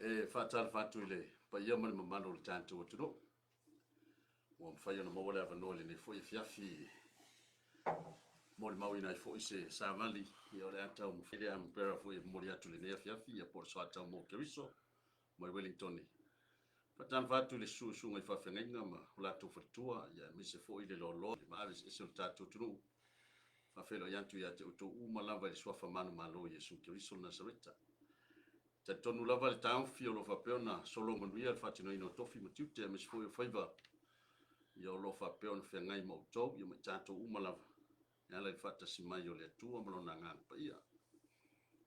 E faatalofa atu i le paia ma le mamalu o le tatou atunuu ua mafai ona maua le avanoa i lenei foi afiafi e molimauina ai foi se savali. Ia o le a taumafai le armor foi e momoli atu i lenei afiafi, ia po o le soatau mo Keriso mai Wellington. Faatalofa atu i le susu o susuga i faafeagaiga ma o latou faletua, ia aemaise foi le loaloa le maave eseese o le tatou atunuu. Faafeiloai atu ia te outou uma lava i le suafa manumalo o Iesu Keriso o Nasareta. E talitonu lava le taofi o lo o faapea ona sologa manuia le faatinoina o tofi ma tiute aemaise foi o faiva, ia o lo o faapea ona feagai ma outou, ia ma i tatou uma lava e ala i le faatasi mai o le Atua ma Lona Agaga Paia.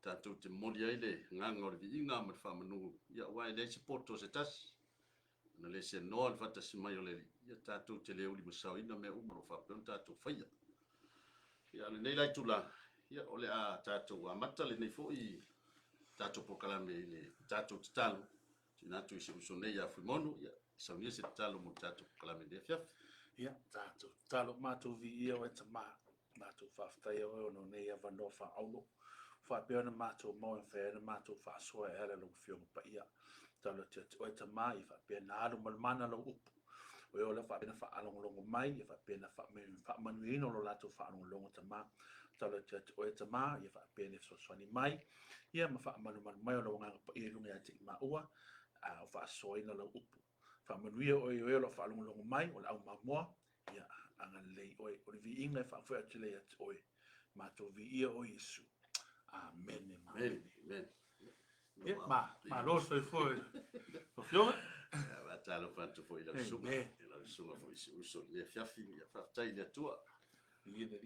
Tatou te momoli ai le agaga o le viiga ma le faamanu, ia aua e leai se poto o se tasi, ana le seanoa le faatasi mai o le Alii, ia tatou te le ulimasaoina mea uma o lo o faapea ona tatou faia. Ia, o lenei la itula, ia, o le a tatou amata lenei foi tatou polokalame i le tatou tatalo. Tuuina atu i si uso nei ia Fuimono, ia, saunia se tatalo mo le tatou polokalame i lenei afiafi. Ia, tatou tatalo, matou viia oe Tama, matou faafetaia oe ona o nei avanoa faaauro, ua faapea ona matou maua e mafai ai ona matou faasoa e ala i lau Afioga Paia. Tatalo atu ia te oe Tama, ia faapea ona alu ma le mana lau upu, o e o lo o faapea ona faalogologo mai, ia faapea ona faamanuiaina o lo latou faalogologo Tama. Tatalo atu ia te oe Tama, ia faapea ona fesoasoani mai, ia ma faamalumalu mai o lau Agaga Paia i luga ia te i maua, a o faasoaina lau upu. Faamanuia oe i oe o lo o faalogologo mai, o le au mamoa, ia agalelei oe. O le viiga e faafoe atu lea ia te oe. Matou viia oe Iesu. Amene. Amene. Amene. Ia, ma, malo le soifua i lau Afioga. Ia, faatalofa atu foi i lau susuga, i lau susuga foi i si uso i lenei afiafi. Ia, faafetai i le Atua.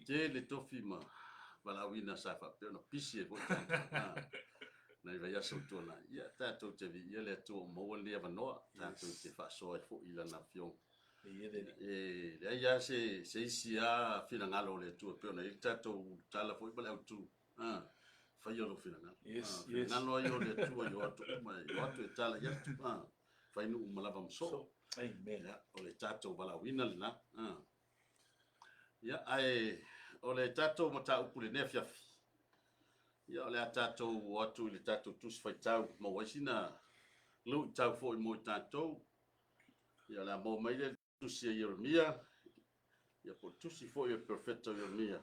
Tele tofi ma valaauina sa faapea ona pisi ai foi tatou nai vaiaso ua tuanai. Ia, tatou te viia le Atua ua maua lenei avanoa, tatou te faasoa ai foi i Lana Afioga. E leai lava se, se isi lava finagalo o le Atua e pei ona i ai le tatou tala foi ma le autu, faia lou finagalo. Yes, yes. Finagalo ai o le Atua i o atu uma, e o atu e tala i atu, fai nuu ma lava ma soo. Amen. Ia, o le tatou valaauina lena. Ia, ae o le tatou mataupu i lenei afiafi, ia, o le a tatou o atu i le tatou Tusi Faitau, maua ai sina luitau foi mo i tatou. Ia, o le a maua mai le Tusi a Ieremia, ia po o le Tusi foi a le Perofeta o Ieremia,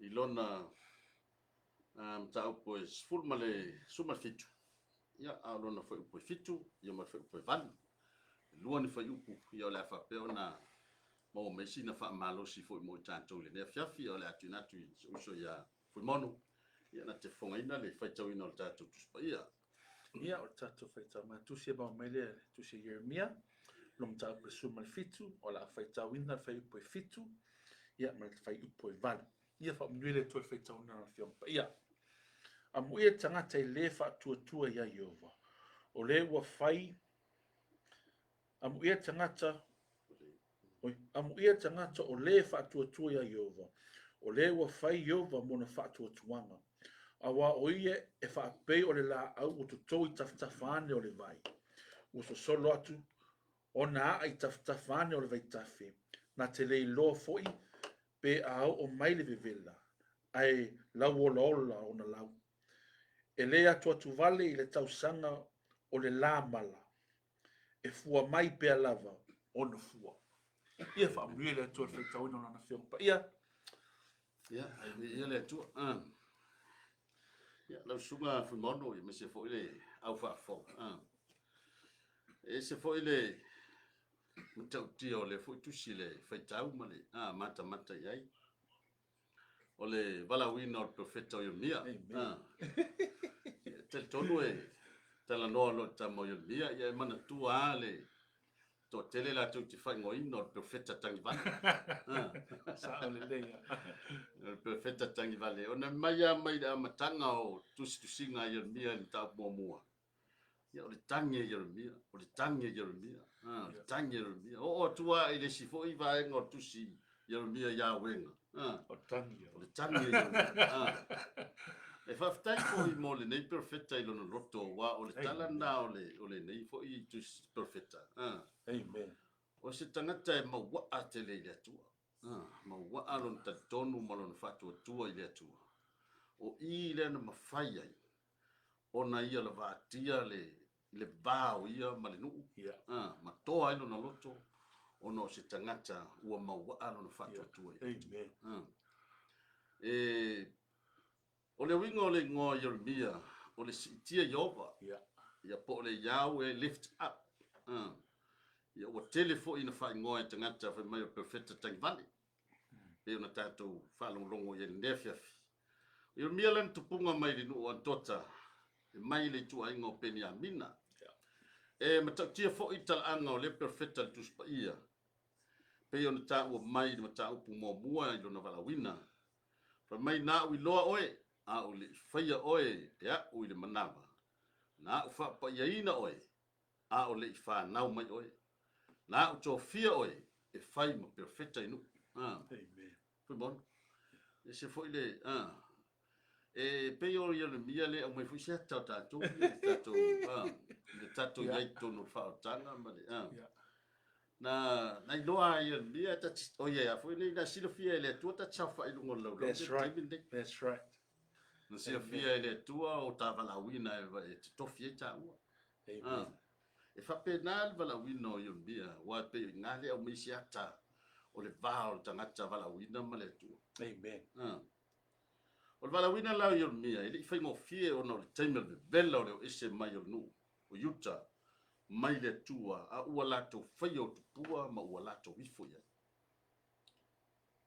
i lona mataupu e 17, ia, a o lona fuaiupu e 7, ia ma le fuaiupu e 8. E lua ni fuaiupu, ia o le a faapea ona maua mai sina faamalosi foi mo i tatou i lenei afiafi. Ia o le a tuuina atu i si ou uso ia Fuimono, ia na te fofogaina le faitauina o le tatou Tusi Paia. Ia, o le tatou faitau mai tusi e maua mai lea le tusi a Ieremia, lo mataupu e 17, o le a faitauina le fuaiupu e 7, ia, ma le fuaiupu e 8. Ia faamanuia le Atua i le faitauina o Lana Afioga Paia. Amuia le tagata e lē faatuatua iā Ieova, o lē ua fai Amuia le tagata Oi, amuia le tagata o lē faatuatua iā Ieova, o lē ua fai Ieova mona faatuatuaga. Auā o ia e faapei o le laau ua totou i tafatafa ane o le vai, ua sosolo atu ona aa i tafatafa ane o le vaitafe, na te le iloa foi pe a oo mai le vevela, ae lauolaola ona lau. E le atuatuvale i le tausaga o le lā mala, e fua mai pea lava ona fua. Ia faamanuia le Atua i le faitauina o Lana Afioga Paia. Ia, ia le Atua. Ia, lau Susuga Fuimaono, aemaise foi le au faafofoga. E ese foi le matautia o lea foi tusi le faitau ma le matamata i ai. O le valaauina o le perofeta o Ieremia. E talitonu e talanoa loa i le tama o Ieremia, ia e manatua lava le toatele latou te faaigoaina o le perofeta tagivale. Sao lelei lava. O le perofeta tagivale. Ona mai lava mai le amataga o tusitusiga a Ieremia i le mataupu muamua, Ia, o le tagi a Ieremia, o le tagi a Ieremia, o le tagi a Ieremia. Oo atu lava i le isi foi vaega o le tusi Ieremia ia Uega. O le tagi. O le tagi a Ieremia. E faafetai foi mo lenei perofeta i lona loto, aua o le tala lena o le, o lenei foi tusi perofeta. Amen. O se tagata e mauaa tele i le Atua. Mauaa lona talitonu ma lona faatuatua i le Atua. O i lea na mafai ai ona ia lavatia le i le va o ia ma le nuu, ma toa ai lona loto, ona o se tagata ua mauaa lona faatuatua i le Atua. E, o le uiga o le igoa o Ieremia, o le siitia Ieova, ia po o le Yahweh lift up. Ia ua tele foi ina faaigoa e tagata fai mai o le perofeta tagivale, pei ona tatou faalogologo i ai i lenei afiafi. O Ieremia lana tupuga mai le nuu o Anatota, e mai le ituaiga o Peniamina. E matautia foi le talaaga o lea perofeta i le Tusi Paia, pei ona taua mai i le mataupu muamua i lona valaauina, fai mai, Na ou iloa oe, a ou le i faia oe e a'u i le manava, na a'u faapaiaina oe, a o le i fanau mai oe, na a'u tofia oe e fai ma perofeta i nuu. Amen. Fuimaono. E se foi le, e pei o Ieremia le aumai foi se ata o tatou, le tatou, le tatou iai totonu o le faaolataga ma le, na iloa a Ieremia, ta te, o ia foi nei, na silafia e le Atua ta te saofai i luga o le laulau. That's right. That's right. Na silafia e le Atua o ta valaauina e te tofi ai taua. Amen. E faapena le valaauina o Ieremia, aua e pei o i ina lea e aumai se ata o le va o le tagata valaauina ma le Atua. Amen. O le valaauina la o Ieremia e le i faigofie ona o le taimi o le vevela o le o ese mai o le nuu o Iuta mai le Atua a ua latou faia o tupua ma ua latou ifo i ai.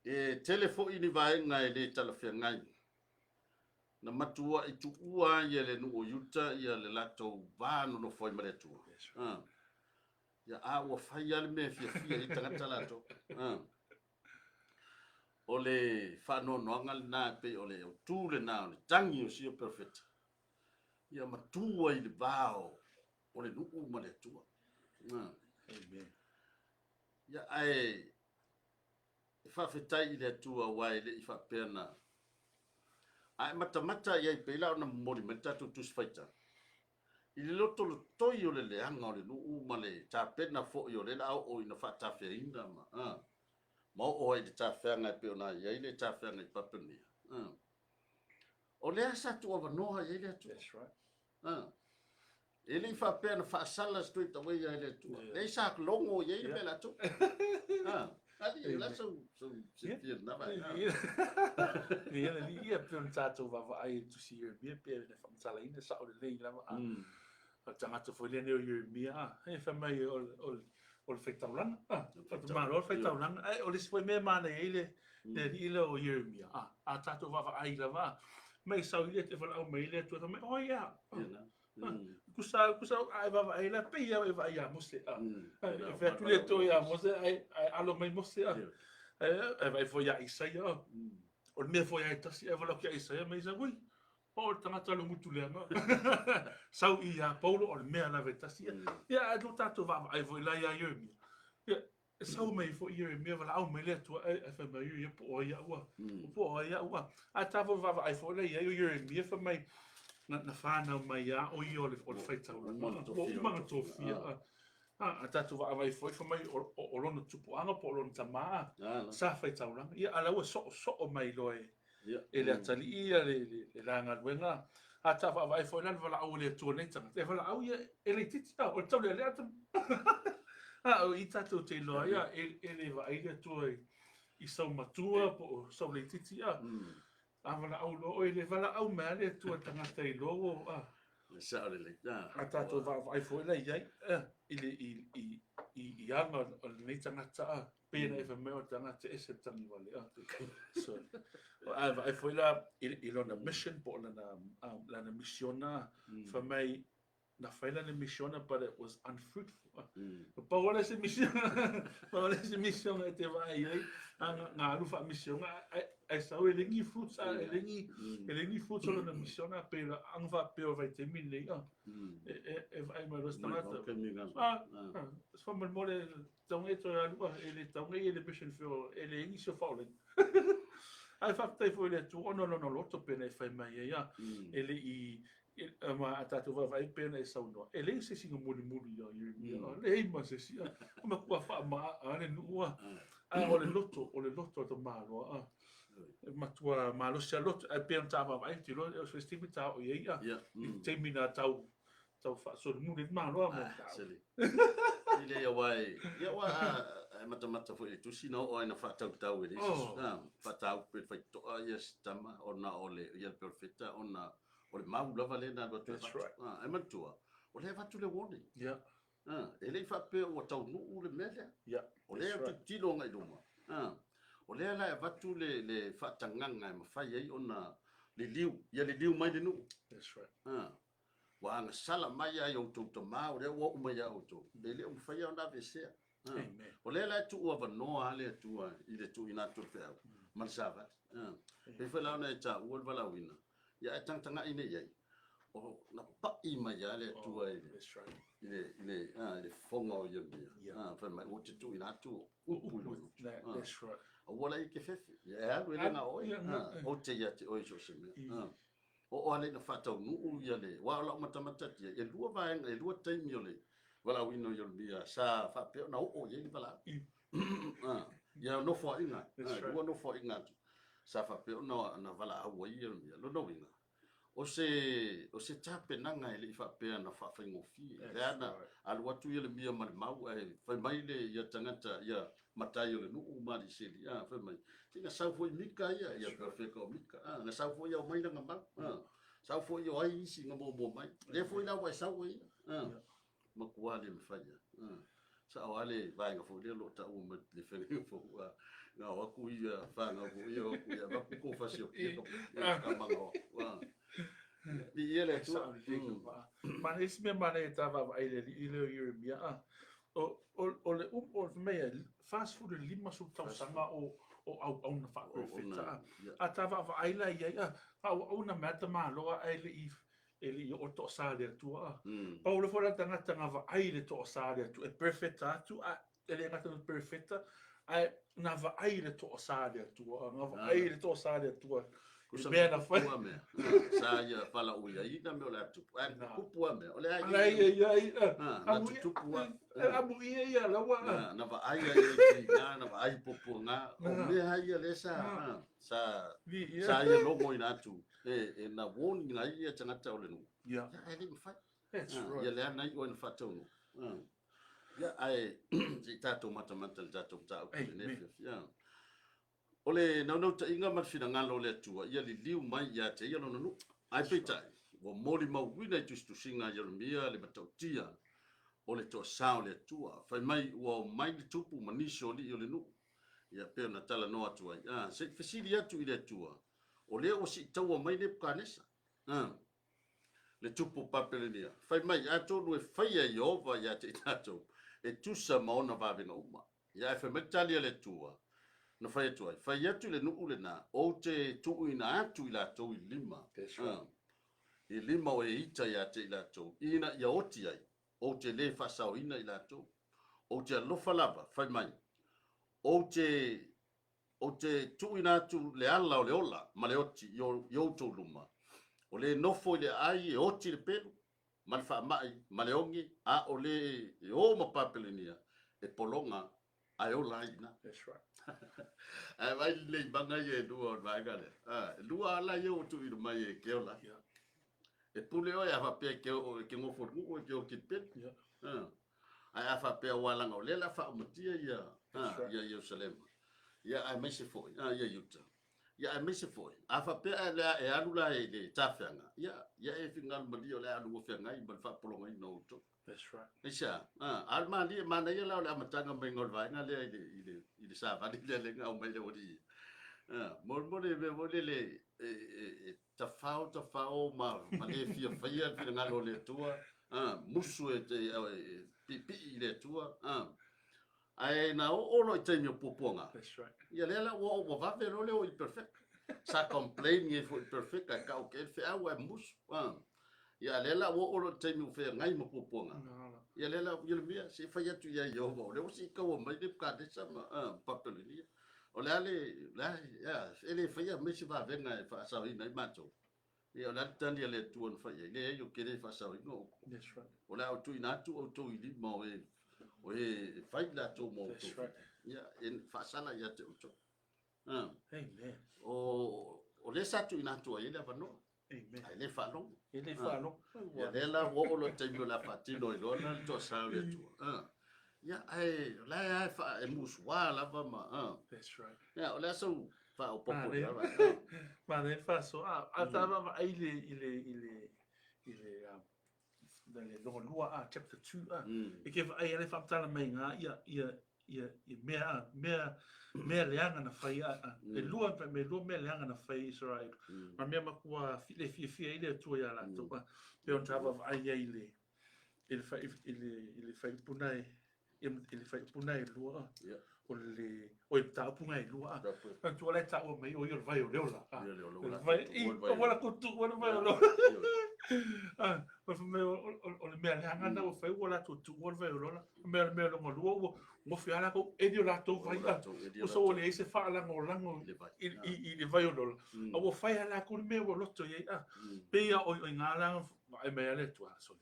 E tele foi ni vaega e le talafeagai na matua'i tuua ai e le nuu o Iuta ia le latou va nonofo ai ma le Atua. Ia, a ua fai lava le mea e fiafia ai tagata latou. O le faanoanoaga lena e pei o le autu lena o le tagi o sia perofeta, ia matua i le va o le nuu ma le Atua. Amen. Ia, ae e faafetai i le Atua aua e le i faapea na a e matamata i ai pei la ona momoli mai le tatou Tusi Faitau i le lotolotoi o le leaga o le nuu ma le tapena foi o lea la oo ina faatafeaina ma oo ai i le tafeaga e pei ona i ai le tafeaga i Papelonia. O lea sa tuuavanoa i ai le Atua. That's right. E le i faapea na faasala straight away ai le Atua. Leai sa logo i ai le mea latou. Ali, la sau sau silafia lena vaega. Ia, ia, pei ona tatou vaavaai i le tusi Ieremia, pei ona faamatalaina, sao lelei lava. O le tagata foi lenei o Ieremia, e fai mai o le faitaulaga, o le tamaloa o le faitaulaga. Ae o le isi foi mea e manaia ai le alii lea o Ieremia, a tatou vaavaai lava, mai sau i le te valaau mai le Atua, fai mai, oh ia, tusa, tusa, a e vaavaai la, pei lava e vaai ia Mose, e fai atu le Atua ia Mose, ae alo mai Mose, ae vaai foi ia Isaia, o le mea foi lava e tasi, ae valaau atu ia Isaia, mai Isaia, ui, o le tagata logotu leaga. Sau i ia Paulo, o le mea lava e tasi. Ia, ae lo tatou vaavaai foi la ia Ieremia. Ia, e sau mai foi Ieremia, valaau mai le Atua, ae fai mai, ia, po o ai au a. Po o ai au a. Ae ta foi vaavaai foi la i ai o Ieremia, fai mai, na whānau mai ia o ia o le whaitaulaga. Ua uma ona tofia. A tatou vaavaai foi, fai mai o lona tupuaga po o lona tama a, sa faitaulaga. Ia, a la ua soosoo mai loa e e le atalii ia le la galuega. A ta vaavaai foi la le valaau a le Atua nei tagata, e valaau ia e laitiiti a, o le taulealea ta. A o i tatou te iloa ai a, e le vaai le Atua i sau matua po o sau laitiiti a. A valaau loa oe, le valaau mai a le Atua i le tagata i loa a. Le sao lelei. A tatou vaavaai foi la i ai i le i aga o lenei tagata a, pei ona e fai mai o le tagata e ese le tagivale a. So, a vaai foi la i lona mission po o lana misiona, fai mai na fai lana misiona but it was unfruitful. Pau lava se misiona, pau lava se misiona e te vaai ai, na alu faamisiona, ae sau e leai ni fruits, e leai ni, e leai ni fruits o lana misiona, pei la aga faapea o vaitaimi lenei, e vaai mai loa se tagata. Faamolemole tau nei toe alu, e le tau nei e le mission field, e leai nisi o faaolaina. Ae faafetai foi i le Atua ona o lona loto pei ona e fai mai ai, e le i ma a tatou vaavaai pei ona e saunoa, e leai se isi na mulimuli ia Ieremia, leai ma se isi, ua matua faamaaa le nuu, a o le loto, o le loto a tamaloa, e matua malosi lava le loto, ae pei ona ta vaavaai, ou te iloa o se isi taimi ta oo i ai, i le taimi na tau tau faasolomuli ai le Malo a mo mataupu. Sili. I le aua e, ia aua a e matamata foi i le tusi na oo ai na faatautau e le isi, faataupe le faitotoa ia si tama ona o le ia le perofeta ona o le mau lava lea na alu atu e That's avatu. right. Ae manatua, o lea e avatu le warning. E le i faapea ua taunuu le mea lea. O lea That's ou te right. tilotilo agai i luma. O lea la e avatu le faatagaga e mafai ai ona liliu, ia liliu mai le nuu. That's right. Ua agasala mai ai outou tama, o lea ua oo mai ia outou. E le o mafai ona aveesea. Amen. O lea la e tuu avanoa lava le Atua i le tuuina atu o le feau ma le savali. E pei foi la ona e taua le valaauina, ia ae tagatagai nei i ai, o na pai mai lava le Atua i le, That's right. i le fofoga o Ieremia. Fai mai, ua te tuuina atu upu i lou loto. That's right. Aua la e te fefe. Ia e alu e le na oe. Ou te ia te oe i so o se mea. Oo lava lea ina faataunuu ia le, aua o lau matamata atu i ai, e lua vaega, e lua taimi o le valaauina o Ieremia sa faapea ona oo i ai le valaau. Ia nofoaiga, That's right. lua nofoaiga atu sa faapea ona valaau ai Ieremia. Lona uiga, o se tapenaga e le i faapea na faafaigofie. That's Lea na right. alu atu Ieremia ma le mau ae fai mai le ia tagata ia matai o le nuu ma alii fai mai, sina sau foi Mika ia, ia perfeka o Mika. Na sau foi au mai langa mau. Sau foi o ai isi nga muamua mai. Lea foi la ua e sau ai. Matua le mafai. Sa o ale vaega foi lea o lo o taua mai le feagaiga fou. Na o aku ia whāngau foi ia o aku ia vaku ko fasi o kia ka manga o. Ia le E Atua. sao lelei ka vaa. Ma le isi mea manaia e ta vaavaai i le alii lea o Ieremia, o le o le mea, 45 tausaga o auauna faaperofeta. A ta vaavaai la i ai, auauna mai lava tamaloa ae le i oo le toasa i le Atua. Pau le foi la tagata na vaai i le toasa i le Atua, e perofeta atu, a e le gata ina perofeta, ae na vaai i le toasa i le Atua, na vaai i le toasa i le Atua i Kusa mea na fai. Kupu a mea. Sa ia falaui ai na mea o le a tupu. Ai kupu a mea. O le a Ala ia ia ia. Na tutupu a. Amuia ia laua. Na vaai ai e ngā, na vaai popo ngā. O mea ia le sa, sa, sa ia logo ina atu. E na warning ai ia tagata o le nuu. Ia, e le mafai. That's Ia right. lea nai oe na faataunuu. Ia, ae se i tatou matamata i le tatou mataupu i lenei Amen. afiafi. Ia. O le naunautaiga ma le finagalo o le Atua, ia liliu mai ia te ia lona nuu. Ae peitai, ua molimauina i tusitusiga a Ieremia le matautia o le toasā o le Atua. Fai mai ua omai le tupu ma nisi o alii o le nuu. Ia pei ona talanoa atu ai. Se i fesili atu i le Atua, o lea ua siitaua mai Nepukanesa. Le tupu o Papelenia. Fai mai, atonu e faia e Ieova ia te i tatou, e tusa ma ona vavega uma. Ia ae fai mai le tali a le Atua, na fai atu ai, fai atu i le nuu lena, ou te tuuina atu i latou i lima. That's right. I lima o e ita ia te i latou, ina ia oti ai, ou te le faasaoina i latou. Ou te alofa lava, fai mai, ou te tuuina atu le ala o le ola ma le oti i outou luma. O le nofo i le aai e oti le pelu, ma le faamai, ma le oge, a o le e o ma Papelenia, e pologa ae ola ai ina. That's right. Ae vai le maga ia e lua o le vaega lea. E lua ala ia ua tuuina mai e ke ola. E pule oe a faapea e ke o e ke ngofo nuu e ke o ki pelu. Ae a faapea ua laga o lea la faaumatia ia That's right. ia Ierusalema. Ia aemaise foi ia Iuta. Ia aemaise foi. A faapea e lea e alu la e le tafeaga. Ia e fingalu malia o le alu ua feagai ma le faapologaina o outou. That's right. Aisea, a malie manaia la o le amataga mai o le vaega lea i le savali lea le ngau mai le ori. Mo mo le mo le le e tafao tafao ma le fia faia le finagalo o le Atua. Musu e te e piipii i le Atua. Ae na oo loa i taimi o puapuaga. That's right. Ia lea la ua vave loa le o i perfect. Sa complain nge foi perfect ae kau ke feau ae musu. Ia lea la ua oo loa i taimi o feagai ma puapuaga. No. Ia lea la ia le mea se fai atu ia Ieova o lea ua siitaua mai Nebukadnesa ma Papelonia. O le a le le a ia e le faia mai se vavega e faasaoina ai matou. Ia o le a le tali a le Atua na fai ai. Leai o ke le faasaoina o That's right. o le a o tuuina atu outou i lima o e fai latou ma That's outou. right. Ia e faasala ia te outou. Amen. O lea sa tuuina atu ai le avanoa. Amen. Ae le faalogo. E le faalogo. Ia lea la ua oo loa i le taimi o le a faatino ai loa la le toasa o le Atua. Ia, ae o la e lava e faa, e musuā lava ma, That's right. Ia, o le a sau faaopoopo i le vaega? Manaia le faasoa. A ta vaavaai i le, i le, i le, i le, le lona lua a, chapter 2 a, e ke vaai ai le faamatala mai iga ia, ia, ia, ia mea a, mea, mea leaga na fai a, a. E lua, me lua mea leaga na fai e Israel. Ma mea matua le fiafia ai le Atua ia latou a. Pe ona ta vaavaai ai i le, i le fai, i le, i le faaiupu na e, i le faaiupu na e lua a. O le, o i mataupu na e lua a. Manatua la e taua mai o ia o le vai o le ola. O le vai, i, o wala kutu, o le vai o le ola. O le mea, o le mea leaga na ua fai ua latou tuua le vai o le ola. O le mea lona lua ua gofi lava latou eli o latou vai a. Ua so ua leai se faalagolago i le vai o le ola. A ua fai lava latou le mea ua loto i ai a. Pei lava o i ina la vaai mai ai le Atua, sole.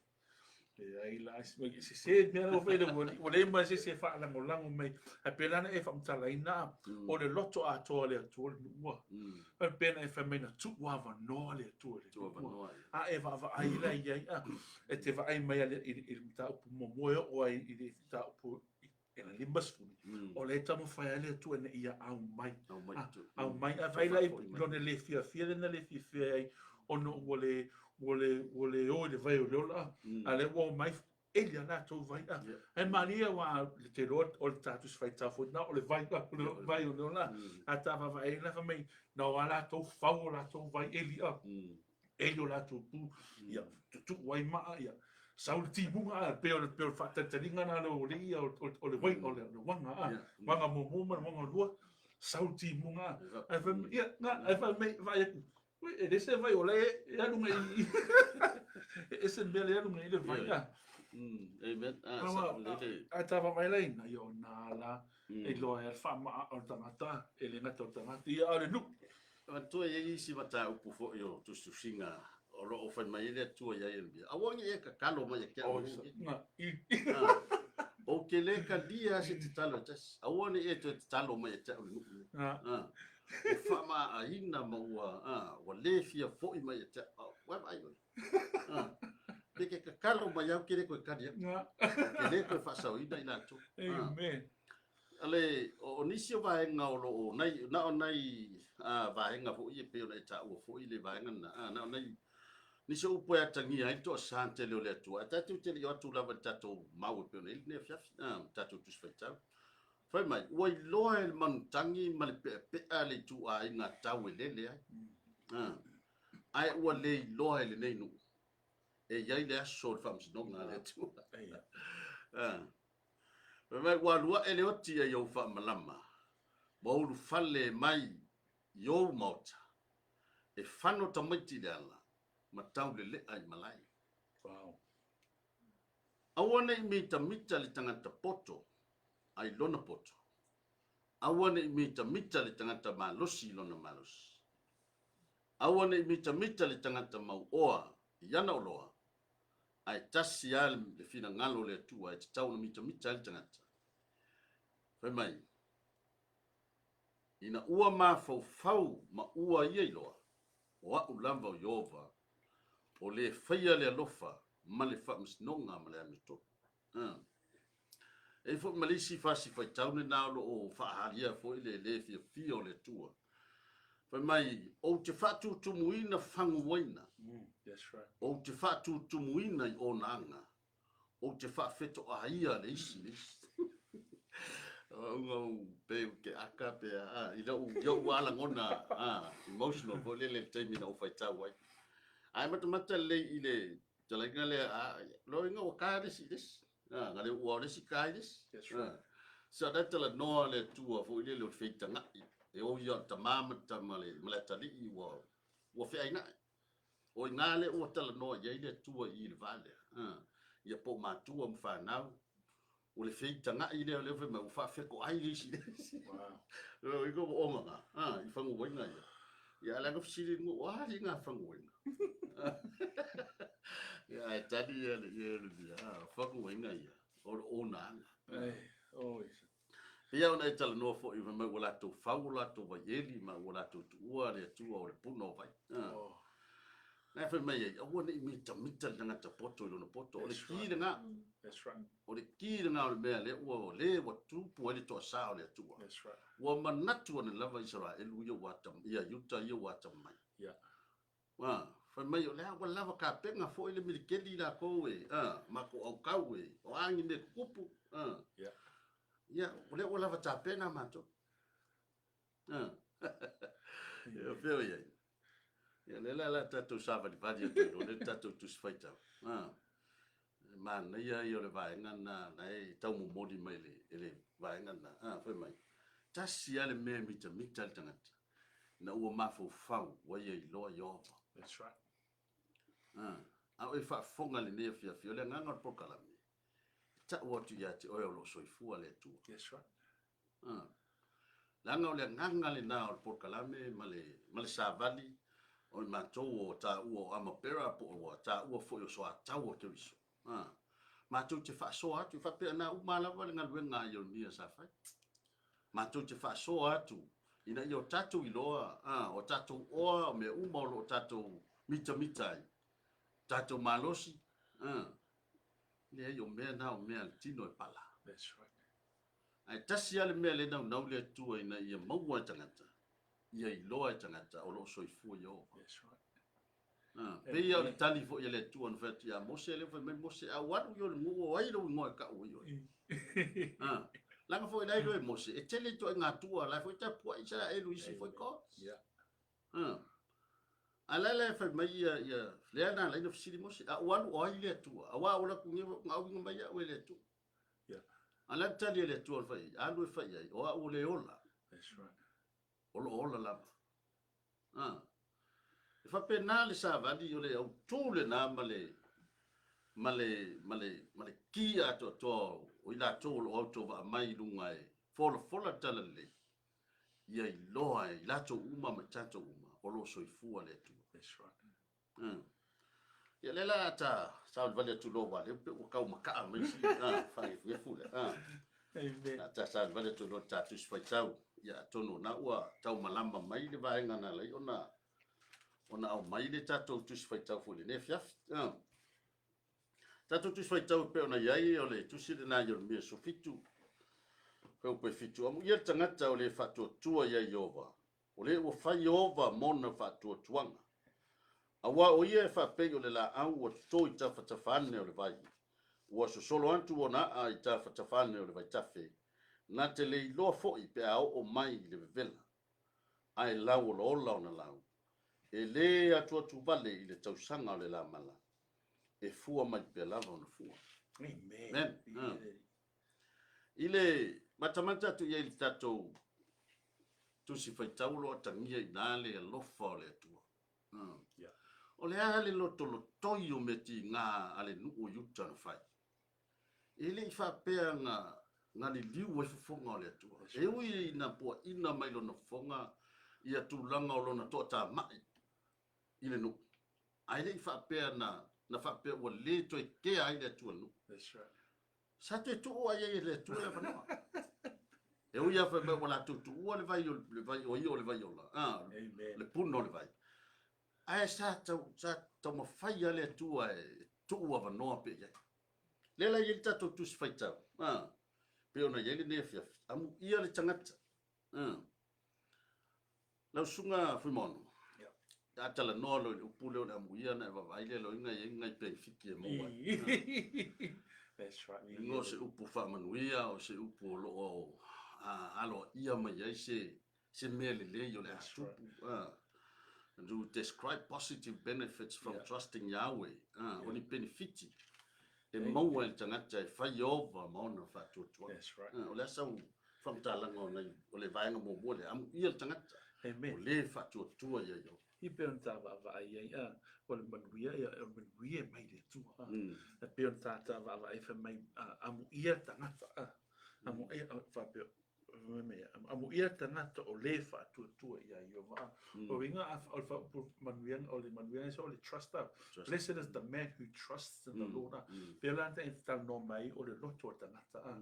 Leai la, e sese mea la ua fai le ua leai ma se isi e faalagolago mai. Ae pei la na e faamatalaina, o le loto atoa o le Atua le nuu. E pei ona e fai mai na tuu avanoa le Atua i le nuu. A e vaavaai la i ai, e te vaai mai i le mataupu muamua e oo ai i le mataupu i le 50, o lea e taumafai lava le Atua ina ia aumai. Aumai, a vaai la i lona le fiafia lea na le fiafia ai ona ua le, ua le, ua le o i le vai o le ola, a lea ua omai eli a latou vai. Ae malie aua le te iloa o le ta Tusi Faitau foi lena o le vai, o le vai o le ola. A ta vaavaai la fai mai na o a latou fau o latou vai eli a. Eli o latou pu, ia tutuu ai maa, ia sau le timuga a, pei o le, pei o le faatalitaliga lena o le ia o le vai, o le uaga a. Uaga muamua ma le uaga lua, sau le timuga a. Ae fai mai, ia, na, ae fai mai, vaai atu, ui, e le se vai o la e alu ngai i, e ese le mea lea e alu ngai i le vai a. Amen. Ah, sa le le. Ae ta vaavaai la i ina, ia o na la, e iloa ai le faamaa o le tagata, e le gata o le tagata, ia a o le nuu. Manatua e i ai isi mataupu foi o tusitusiga o lo o fai mai ai le Atua iā Ieremia, Aua ne i e tatalo mai ia te au Ou te le talia se tatalo e tasi. Aua ne i e toe tatalo mai ia te au le nuu lenei. Ua faamaaaina ma ua, ua le fia foi mai ia te au. Ua vaai oe. Pe ke tatalo mai au ke le toe tali atu. Ou te le toe faasaoina i latou. Amen. Ale, o nisi o vaega o lo o nai, na o nai vaega foi e pei ona e taua foi le vaega lena, na o nai nisi o upu e atagia ai le toasa tele o le Atua. Ae tatou te le i o atu lava i le tatou mau e pei ona i ai lenei afiafi, tatou Tusi Faitau. Fai mai, ua iloa e le manutagi ma le peapea le ituaiga tau e lele ai, ae ua le iloa e lenei nuu e i ai le aso o le faamasinoga a le Atua. Fai mai, ua alu ae le oti ia i ou faamalama, ma ulufale mai i ou maota, e fano tamaiti i le ala, ma taulelea i malae. Wow. Aua ne i mitamita le tagata poto ai lona poto, aua ne i mitamita le tagata malosi i lona malosi. Aua ne i mitamita le tagata mauoa i ana oloa, ae tasi lava le finagalo o le Atua e tatau ona mitamita ai le tagata. Fai mai, Ina ua mafaufau ma ua ia iloa, o a'u lava o Ieova, o le faia le alofa ma le faamasinoga ma le amiotonu. E i ai foi ma le isi fasi faitau lena o lo o faahalia foi le le fiafia o le Atua. Fai mai, ou te faatutumuina faguaina, That's right. ou te faatutumuina i ona aga, ou te faafetoaia le isi i le isi. Auga ou pe ou te aka pe a, i lou, i ou alagona emotional foi lele i le taimi na ou faitau ai. Ae matamata lelei i le Talaiga lea, a, loiga ua ka le isi i le isi. A, na le ua o le isi ka i le isi. That's right. Sa da talanoa le Atua foi lele o le feitaga'i. E oi ia o le tamā ma le tama le, ma le atalii ua, ua feaina'i. O i ina lea ua talanoa i ai le Atua i i le va lea. A, ia po o matua ma fanau, o le feitaga'i lea, lea fai mai ua faafetoai le isi i le isi. Wow. Loiga ua ogaga, a, i faguaina ia. Ia, a le aga fesili i o a li ngā faguaina. Ia, ae tali ia le ia le ia, a, faguaina ia, o le ona aga. Ai, oi. Pei ona e talanoa foi fai mai ua latou fau o latou vaieli ma ua latou tuua le Atua o le puna o vai. Oh. Na e fai mai ai, aua ne i mitamita le tagata poto i lona poto. O le ki lena. That's right. O le ki lena o le mea lea ua le ua tupu ai le toasa o le Atua. That's right. Ua manatu ane lava Isaraelu ia ua ata, ia Iuta ia ua atamai. Yeah. Ua, fai mai o lea ua lava kapena foi le milikeli lakou e, a, matou aukau e, o a ni mea tutupu, a. Yeah. Ia, o lea ua lava tapena matou. A. Ia, fea o i ai. Ia, lea la la tatou savalivali atu i lo le tatou Tusi Faitau. A. E manaia ia o le vaega na, na e taumomoli mai le, e le vaega na. A, fai mai. Tasi lava le mea e mitamita le tagata. Ina ua mafaufau ua ia iloa Ieova. That's right. A, a o e faafofoga i lenei afiafi, o le agaga o le polokalame, e tau atu ia te oe o lo o soifua le Atua. That's right. A, leaga o le agaga lena o le polokalame ma le, ma le savali o i matou o taua o Amapera po o ua taua foi o Soatau o Keriso. A, matou te faasoa atu, e faapea na uma lava le galuega a Ieremia sa fai. Matou te faasoa atu ina ia o tatou iloa, a, o tatou oa, o mea uma o lo o tatou mitamita ai, tatou malosi, a, leai o mea na o mea a le tino e pala. That's right. Ae tasi lava le mea lea e naunau le Atua ina ia maua e tagata, ia iloa e tagata o lo o soifua Ieova. That's right. A, pei o le tali foi a le Atua na fai atu ia Mose, lea fai mai Mose, a ua alu i o le nuu o ai lou igoa e kau ai oe. A, leaga foi la iloa e Mose, e tele ituaiga Atua, la foi tapuai Isaraelu i isi foi gods. Yeah. A, a la la e fai mai ia, ia, lea na ala ai na fesili Mose, a ua alu o ai le Atua, auā ua laku nei na auiga mai au e le Atua. Yeah. A la le tali a le Atua na fai ai, alu e fai ai, o au o le ola. That's right. O lo o ola lava. A. E faapena le savali o le autū lena ma le, ma le, ma le, ma le ki atoatoa o i latou o lo o autovaa mai i luga e folafola le talalelei, ia iloa e i latou uma ma i tatou uma o lo o soifua le Atua. That's right. Ia lea la ta savalivali atu loa aua lea pei ua tau makaa mai si faagefugefu lea. Amen. A ta savalivali atu loa i le ta Tusi Faitau, ia atonu o na ua tau malama mai le vaega na ala ai ona ona aumai le tatou Tusi Faitau foi i lenei afiafi. Tatou Tusi Faitau e pei ona i ai o le tusi lena i Ieremia 17, fuaiupu e 7, Amuia le tagata o le faatuatua ia Ieova, O le ua fai Ieova mona faatuatuaga. Aua o ia e faapei o le laau ua toto i tafatafa ane o le vai, ua sosolo atu ona aa i tafatafa ane o le vaitafe, na te le iloa foi pe a oo mai i le vevela, ae lau olaola ona lau, e le atuatu vale i le tausaga o le lamala, e fua mai pea lava ona fua. Amen. Amen. I le matamata atu i ai i le tatou Tusi Faitau o lo o atagia i ina le alofa o le Atua. Yeah. O le a le lotolotoi o mea tiga a le nuu o Iuta na fai? E le i faapea na, na liliu ai fofoga o le Atua. E ui ina puaina mai lona fofoga ia tulaga o lona toatamai i le nuu, ae le i faapea na, na faapea ua le toe kea ai le Atua nuu. That's right. Sa toe tuu ai e le Atua le avanoa. E ui lava fai mai ua latou tuua le vai o le vai o ia o le vai ola, a, le puna o le vai. Ae sa tau, sa taumafai lava le Atua e tuu avanoa pea i ai. Lea la e i ai le tatou Tusi Faitau, a, pei ona i ai lenei afiafi, amuia le tagata, a. Lau Susuga Fuimaono, a talanoa loa i le upu lea o le amuia ona e vaavaai lea loa i ai nai penefiti e maua ai. That's right. Ingoa o se upu faamanuia, o se upu o lo o aloaia mai ai se, se mea lelei o le a tupu. To describe positive benefits from trusting Yahweh. O ni penefiti e maua e le tagata e fai ova ma ona faatuatuaga. That's right. O le a sau faamatalaga o nai o le vaega muamua lea, amuia le tagata Amen. o le faatuatua ia Ieova. I pei ona ta vaavaai ai, a, o le manuia, ia, o le manuia e mai le Atua. A. E pei ona ta, ta vaavaai fai mai, a, amuia le tagata, a, amuia, a, faapea, fai mai, amuia le tagata o le faatuatua ia Ieova. A. O uiga, a, o le faaupu manuia, o le manuia o le trust, a. Trust. Blessed is the man who trusts in the Lord. A. Pei la ona talanoa mai o le loto o le tagata, a.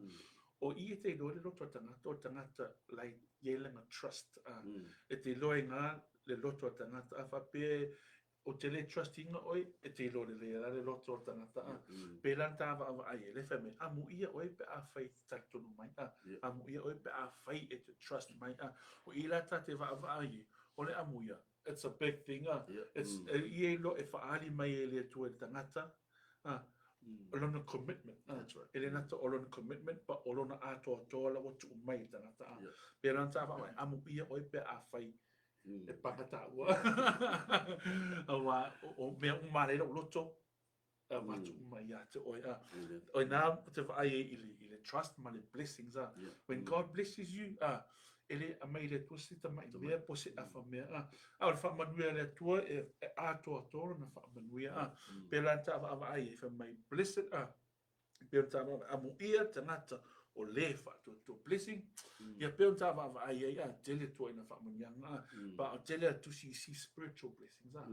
O i e te iloa le loto a tagata, o le tagata la e i ai lana trust, a. E te iloa i ina le loto a tagata, a faapea Ou te le trust ina oe, e te iloa lelei ai la le loto o le tagata a. Pēlā na ta vaavaai ai, lea e fai mai, amuia oe pe afai e te talitonu mai a. Amuia oe pe afai e te trust mai a. O i la ta te vaavaai ai, o le amuia, it's a big thing a. It's, e ia iloa e faaali mai e le Atua i le tagata a, lona commitment a. E le gata o lona commitment, but o lona atoatoa la ua tuu mai i le tagata a. Pēlā na ta vaavaai, amuia oe pe afai e paka taua. Aua o mea uma lea i lou loto, e avatu uma ia te oe. A. O ina te vaai ai i le trust ma le blessings. A. When God blesses you, a, e le aumai e le Atua se tamai mea po o se afa mea. A, a o le faamanuia a le Atua e atoatoa lona faamanuia. A, pēlā na ta vaavaai ai, fai mai, blessed, a, E pei ona ta vaavaai, amuia le tagata o le faatuatua. Blessing, ia pei ona ta vaavaai ai, a, tele tuuaiga faamanuiaga, a, but o tele a tusi i si spiritual blessings, a.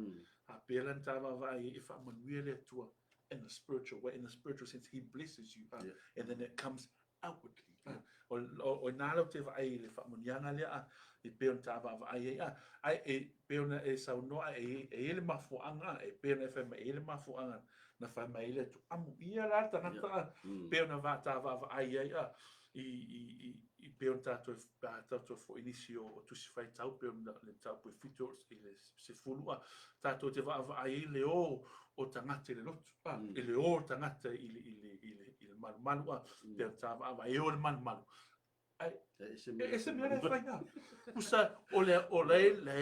A pēlā na ta vaavaai ai, e faamanuia le Atua in a spiritual way, in a spiritual sense, he blesses you, a, and then it comes outwardly. A, o ina lau te vaai i le faamanuiaga lea, a, e pei ona ta vaavaai ai, a, ae e pei ona e saunoa, e i ai le mafuaaga, a, e pei ona e fai mai, e i ai le mafuaaga na fai mai ai le Atua, amuia la le tagata, a, pei ona ta vaavaai ai, a, i pei ona tatou, pe a tatou foi i nisi o tusi faitau, pei ona le mataupu e 7 i le 10, a, tatou te vaavaai ai le o o tagata i le lotu, a, i le o o tagata i le, i le, i le, i le malumalu, a, pei ona ta vaavaai, e o i le malumalu. Ai, e ese mea la e fai a. Pusa, o le, o le, le,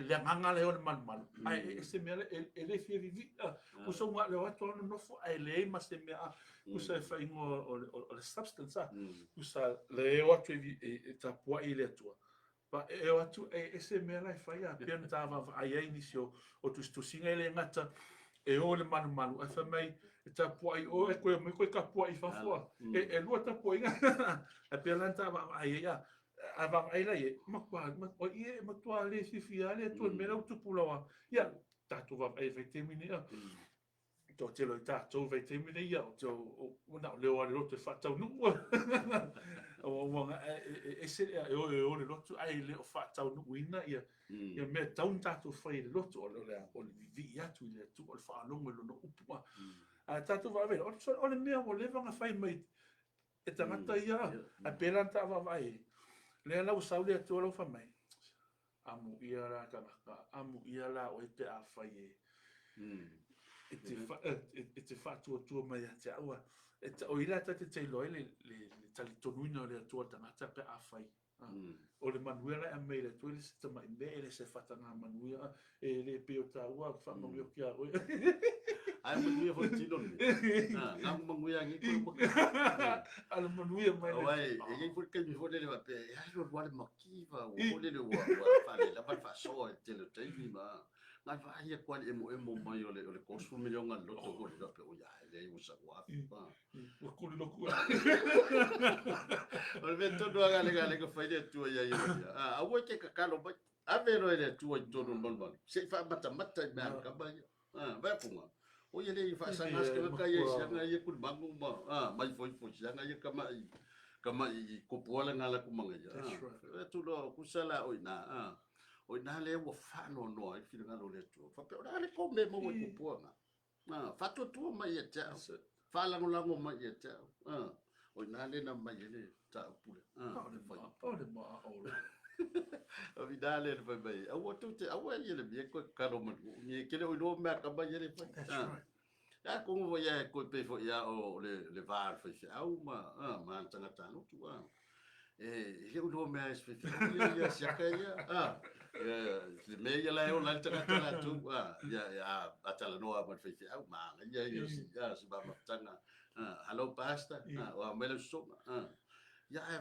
le agaga lea o le malumalu, ae e ese mea la, e le fia vivii, a. Pusa ua le o atu lava nonofo, ae leai ma se mea, a. Pusa e faaigoa o le, o le substance, a. Pusa le o atu e, e tapuai i le Atua. Ba, e o atu, e ese mea la e fai, a. Pei ona ta vaavaai ai nisi o, o tusitusiga e le gata e o i le malumalu, ae fai mai, e tapuai oe, ae toe omai toe tapuai i fafo, a. E lua tapuaiga, ae pei la na ta vaavaai ai, a. A vaavaai la i ai, matua, o ia e matua le fiafia lava le Atua i le mea la ua tupu laua. Ia, tatou vaavaai i le vaitaimi lenei, a. Toatele o i tatou i vaitaimi nei, ia, o te ua na o le o lava i le lotu e faataunuu. Ua e ese e o e o i le lotu ae le o faataunuuina ia ia mea e tatau ona tatou fai i le lotu, o le o le vivii atu i le Atua, o le faalogo i lona upu. A tatou vaavaai, o le mea ua leva ona fai mai e tagata ia, ae pēlā na ta vaavaai ai. Lea la ua sau le Atua la ua fai mai, Amuia la tagata, amuia la oe pe afai e, e te, e te faatuatua mai ia te au. E ta, o i la ta te teiloa ai le, le, le talitonuina o le Atua i le tagata pe afai. O le manuia la e aumai e le Atua, e le se tamai mea, e le se fatagā manuia, e le pei o tāua, faamanuia atu ia oe. Ae manuia foi tino ni. Ah, ngā manuia ngi koe mo. Ala manuia mai. Awai, e iai foi taimi foi lele faapea, e ai loa le makiva, ua foi lele ua ua faalelava le faasoa i le tele o taimi ma ngai vaai atu lava i le emoemo mai o le o le 30 miliona le loto foi lele faapea, oi ae leai ua sau afe pa. Ua kuli loku. O le mea tonu lava lea lea na fai le Atua ia ia ia. Ah, aua e te tatalo mai. Ave loa e le Atua i totonu o le malumalu, se i faamatamata i mea a le tama ia. Ah, vai apunga. O ia le i faasaga se tagata ia i siaga ia kulimagu ma, ah, mai foifoi siaga ia kama'i, kama'i i kopuala ngā laku manga ia. Ah, right. Atu loa, kusa la o ina, ah, o ina lea ua whaanoanoa ai whiringalo o le Atua. Whapea, o le ale ko me maua i kopua ngā. Ah, whaatuatua mai ia te au. Whaalangolago mai ia te au. Ah, o ina le na mai e le tāupule. Ah, o le whai. O le maa o le. O ina le le whai mai. Aua tau te, aua ia le mea koe karo manu. Ni e kele o iloa mea ka mai e le whai. That's right. A kongo fo ia e koe pe fo ia o le le va le whai whiau ma, ah, ma ana tangata anotu. Ah. E, e le o iloa mea e se whai whiau ia, ia siaka ia. Ah, ia, le mea ia la e ola ai le tagata latou, ah, ia, ia, a talanoa ma le faifeau, ma aga ia ia si, ah, si mamafutaga, ah, hello pastor, ah, ua aumai lau sosoga, ah. Ia, ae,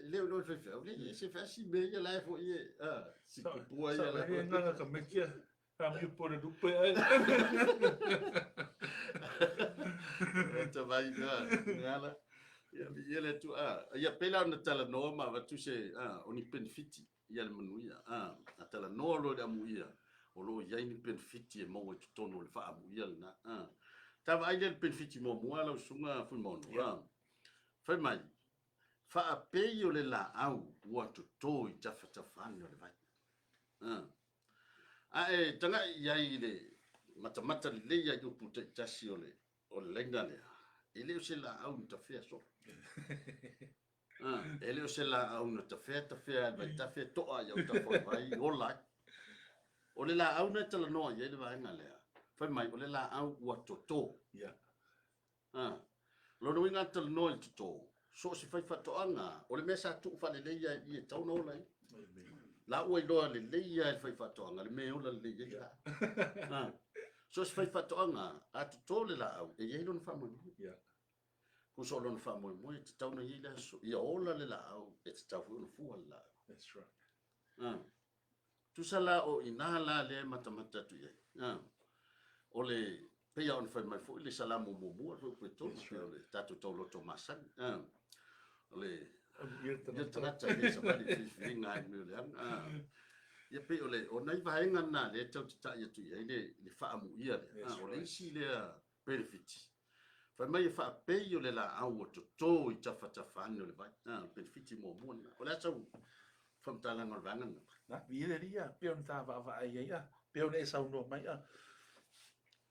e le o iloa le faifeau, le, e se fasi mea ia la e foi e, ah, si kupua ia la. Sa, e nganga ka mekia, ka miu po le lupe ai. E ta vai, ah, ngala. Ia, ia le atu, ah, ia pēlā ona talanoa ma avatu se, ah, o ni penefiti ia le manuia. Ah, a talanoa loa i le amuia, o lo o i ai ni penefiti e maua i totonu o le faaamuia lena. Ah, ta vaai lea i le penefiti muamua lau susuga Fuimaono. Ah, fai mai, faapei o le laau ua toto i tafatafane o le vai. Ah, A e taga'i i ai i le, Matamata lelei ai upu taitasi o le o le laina lea, e le o se laau na tafea solo. E le o se laau na tafea tafea e vaitafe toa i autafa o le vai ola ai. O le laau na e talanoa i ai le vaega lea, fai mai o le laau ua toto. Ah, lona uiga a talanoa i le toto, so o se faifaatoaga, o le mea sa tuu faaleleia i i e tatau ona ola ai. La ua iloa lelei lava e le faifaatoaga le mea e ola lelei ai le laau. Ah, so o se faifaatoaga, a toto le laau, e i ai lona faamoemoe. Tusa o lona faamoemoe, e tatau ona i ai le aso ia ola le laau, e tatau foi ona fua le laau. That's right. Ah. Tusa la o i ina la lea e matamata atu i ai. Ah. O le pei lava ona fai mai foi le Salamo muamua, le fuaiupu e tolu, pei o le tatou tauloto masani. Ah. O le Ia le tagata e le savali i filifiliga ai mea o le aga. Ah. Ia pei o le o nai vaega na lea e tau tatai atu i ai le faamuia lea. Ah, o le isi lea penefiti. Fai mai e faapei o le laau ua toto i tafatafa ane o le vai. Ah, o le penefiti muamua lena. O le a sau faamatalaga o le vaega lena? Na, viia le Alii, pei ona ta vaavaai ai, pei ona e saunoa mai,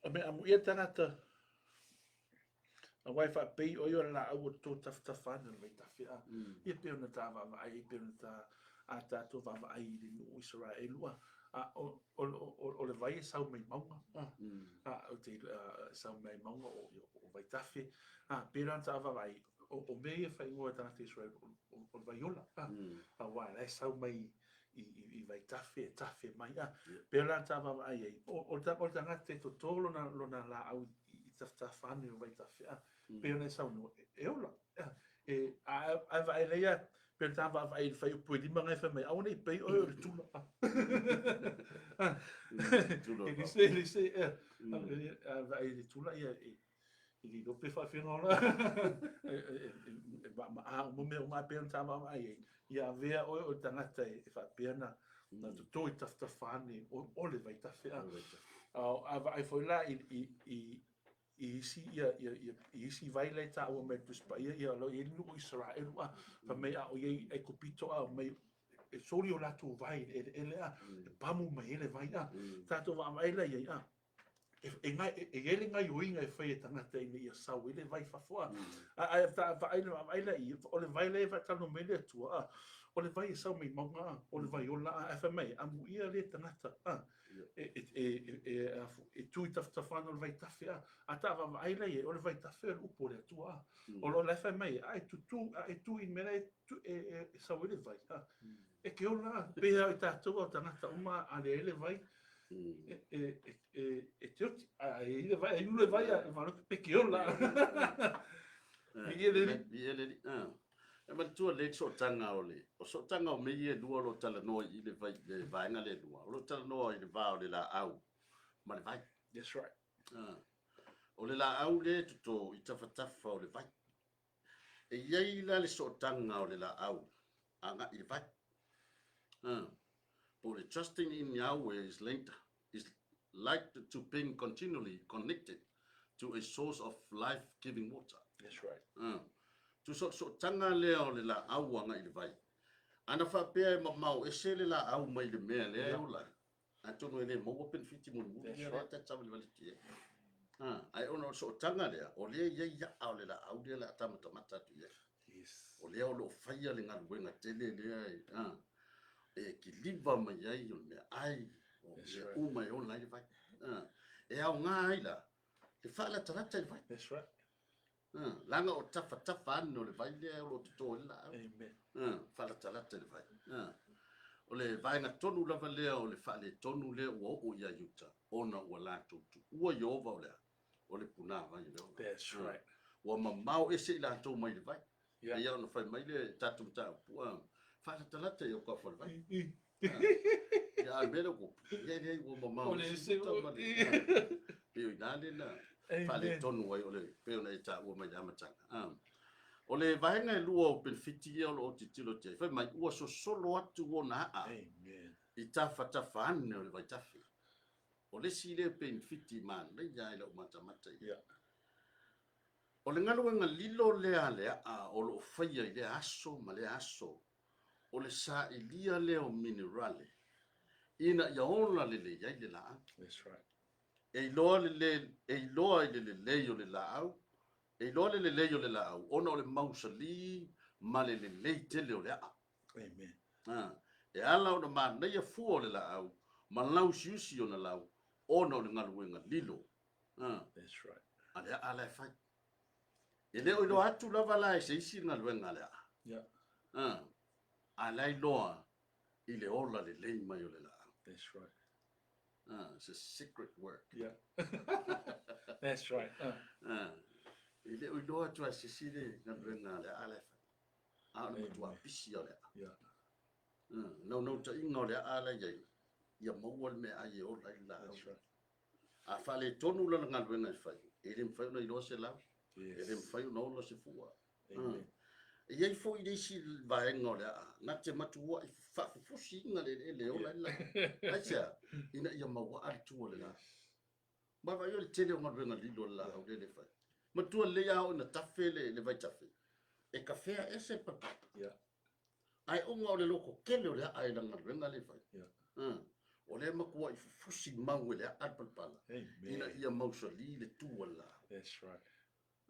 o mea amuia le tagata, aua e faapei o ia o le laau ua toto tafatafa ane o le vaitafe, ia pei ona ta vaavaai ai, pei ona ta, a tatou vaavaai i le nuu o Isaraelu, o le vai e sau mai mauga, a, ou te, sau mai mauga o Vaitafe, a, pei la ona ta vaavaai, o mea ia e faaigoa e tagata Isaraelu, o le vaiola, aua o la e sau mai i Vaitafe, e tafe mai, a, pei la ona ta vaavaai ai, o le tagata e toto lona laau i tafatafa ane o Vaitafe, a, pei ona e saunoa, e ola. E, a vaai lea ia, pei ona ta vaavaai i le fuaiupu e 5 na e fai mai, aua ne i pei oe o le tula. E lise, lise, a vaai i le tula, ia, e le iloa pe faafefea ona ola. E maaa uma mea uma, pei ona ta vaavaai ai, ia avea oe o le tagata e faapea na toto i tafatafa ane o le vaitafe. A vaai foi la i i isi ia ia ia i isi vai la e taua mai le Tusi Paia ia o lo o i ai le nuu o Isaraelu a fai mai a o i ai i Aikupito a omai e soli o latou vai i le eleele a e pamu mai ai le vai a tatou vaavaai la i ai a e e i ai le gaioiga e fai e tagata ina ia sau ai le vai i fafo a ae vaai vaavaai la i o le vai la e faatalanoa mai le Atua a o le vai e sau mai mauga a o le vai ola a ae fai mai amuia lea tagata a e tu i tafatafa ana o le vaitafe a, a ta vaavaai la i ai, o le vaitafe o le upu o le Atua a. O lo la e fai mai, a e tutu, a e tu i mea la e, e, e, e sau ai le vai, a. E ke ola a, pehea o i tātou o tagata uma a leai le vai, e, e, e, e, e te oti, a e i le vai, a inu le vai, a e malo pe ke ola. Viia le Alii. Viia le Alii. Ah. E manatua lelei le sootaga o le, o sootaga o mea ia e lua o lo o talanoa i le vai, le vaega lea e lua, o lo o talanoa i le va o le laau ma le vai. That's right. Ah. O le laau lea e toto i tafatafa o le vai. E i ai la le sootaga o le laau agai i le vai. Ah. Po o le trusting in Yahweh is linked, is like to being continually connected to a source of life-giving water. That's right. Tusa o le sootaga lea o le laau agai i le vai. Ana faapea e mamao ese le laau mai le mea lea e ola ai, atonu e le maua penefiti mulimuli ia lea ta te savalivali atu i ai. Ae ona o le sootaga lea, o lea e i ai a'a o le laau lea o le a tamatamata atu i ai. Yes. O lea o lo o faia le galuega tele lea e, e kiliva mai ai o le meaai, o mea uma e ola ai le vai. E aoga ai la le faalatalata i le vai. That's right. Leaga o tafatafa ane o le vai lea o lo o toto ai le laau. Amen. Faalatalata i le vai. O le vaega tonu lava lea o le faaletonu lea ua oo ia Iuta, ona ua latou tuua Ieova o le a? O le punāvai o le ola. That's right. Ua mamao ese i latou mai le vai. Yeah. Ia ona fai mai le tatou mataupu, faalatalata i autafa o le vai. Ia, a o le mea lea ua ia leai ua mamao O le ese ua Pei o i ina lea na faaletonu ai o le pei ona e taua mai i le amataga. O le vaega e lua o penefiti ia o lo o tilotilo atu i ai, fai mai ua sosolo atu ona aa i tafatafa ane o le vaitafe. O le isi lea penefiti manaia i lau matamata i ai. O le galuega lilo lea a le aa o lo o faia i lea aso ma lea aso, o le sailia lea o minerale ina ia ola lelei ai le laau. That's right. E iloa le le, e iloa i le lelei o le laau, e iloa le lelei o le laau ona o le mausali ma le lelei tele o le aa. Amen. A, e ala ona manaia fua o le laau ma lausiusi ona lau ona o le galuega lilo. A, That's right. A le aa la e fai. E le o iloa atu lava la e se isi le galuega a le aa. Yeah. A, a la iloa i le ola lelei mai o le laau. That's right. It's a secret work. Yeah. That's right. E le o iloa atu a se isi le galuega a le aa la e fai. A o le matua pisi o le aa. Yeah. Naunautaiga o le aa la i ai, ia maua le meaai e ola ai le laau. That's right. A faaletonu lana galuega e fai, e le mafai ona iloa se lau, Yes. e le mafai ona ola se fua. Amen. E i ai foi le isi vaega o le aa, na te matuai faafufusiina le eleele e ola ai le laau. Aisea? Ina ia mauaa le tu o le laau. Ma vaai o le tele o galuega lilo a le laau lea le fai. Matua lelei a oo ina tafe le vaitafe, e kafea ese le palapala. Yeah. Ae ona o le loko tele o le aa i lana galuega lea e fai. Yeah. O lea matuai fufusi mau e le aa le palapala. Amen. Ina ia mausali le tu a le laau. That's right.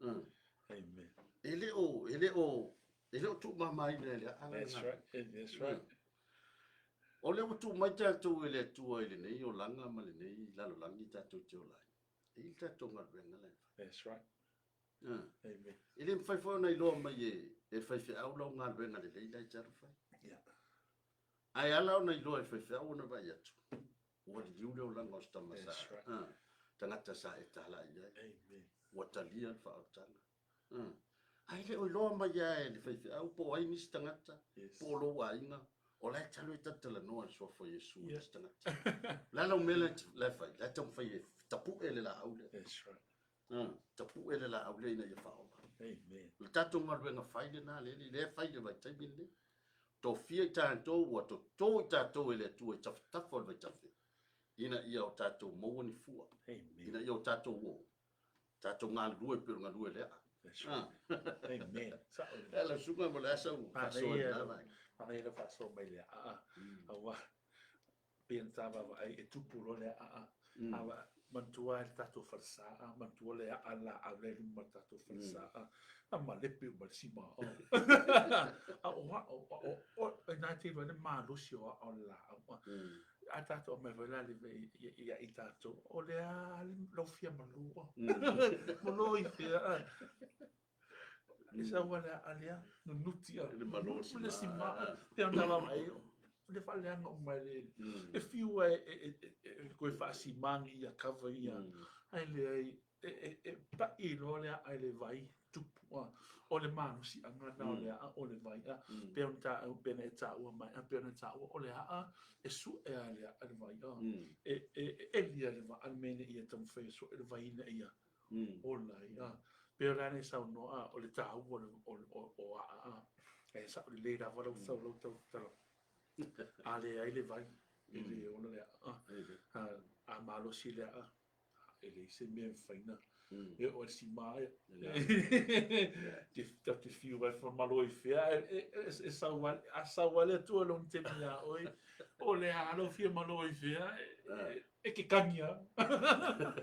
Amen. E le o, e le o, e le o tuumamaina e le aa. That's right. That's right. O lea ua tuu mai tatou e le Atua i lenei olaga ma lenei lalolagi tatou te ola ai. E i le tatou galuega la e fai. That's right. Amen. E le mafai foi ona iloa mai e le faifeau lau galuega lelei la e te alu fai. Yeah. Ae ala ona iloa e le faifeau ona vaai atu. Ua liliu le olaga o se tama sa. That's right. Tagata sa e talai ai. Amen. Ua talia le faaolataga. Ae le o iloa mai lava e le faifeau po o ai nisi tagata, Yes. po o lou aiga, o la e talu e talatalanoa i le suafa o Iesu i Yeah. nisi tagata. O le a lau mea la e fai? La e taumafai e tapue le laau lea. That's right. Tapue le laau lea ina ia faaola. Amen. O le tatou galuega fai lena le lea e fai i le vaitaimi lenei. Tofia i tatou, ua toto i tatou e le Atua i tafatafa o le vaitafe, ina ia o tatou maua ni fua. Amen. Ina ia o tatou o, tatou galulue pei o le galue lea. That's right. Amen. Sa'o lelei. E lau susuga mo le asa ua faasoa i lena vaega. Manaia le faasoa mai le aa. Aua pei ona ta vaavaai e tupu loa le aa. A manatua lava le tatou falesa, a manatua le aa laau la i luma o le tatou falesa. A malepe uma le sima. A o aa, o ina e te iloa ai le malosi o aa o le laau. A tatou aumai foi la le ia i tatou, o le a lau fia malu. Malo i fea. E sau lava le aa lea, nunuti a. Le malo Le sima. Pe ona vaavaai, le faaleaga uma e le. E fiu e toe faasimagi ia cover ia. Ae leai, e pai loa le aa i le vai tupu a. O le malosiaga lena o le aa o le vai a. Pei ona taua, pei ona e taua mai, pei ona taua o le aa e sue lava e le aa le vai a. E eli lava e le vaa le mea ina ia taumafai e sue le vai ina ia ola ai a. Pei o le a na e saunoa a, o le taua o aa a. E sao lelei lava lau tautala. A leai le vai, e le ola le aa. A malosi le aa, e leai se mea e mafai ona e oo i le sima ia. Tatou te fiu ai malo i fea, e sau lava, a sau lava le Atua i lona taimi ia oe, o le a lou fia malo i fea, e te kagi lava.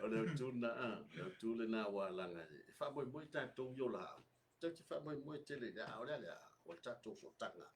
O le autu lena, o le autu lena aua leaga e faamoemoe tatou i o laau. Tatou te faamoemoe tele i le aa, o le a le aa? O le tatou sootaga.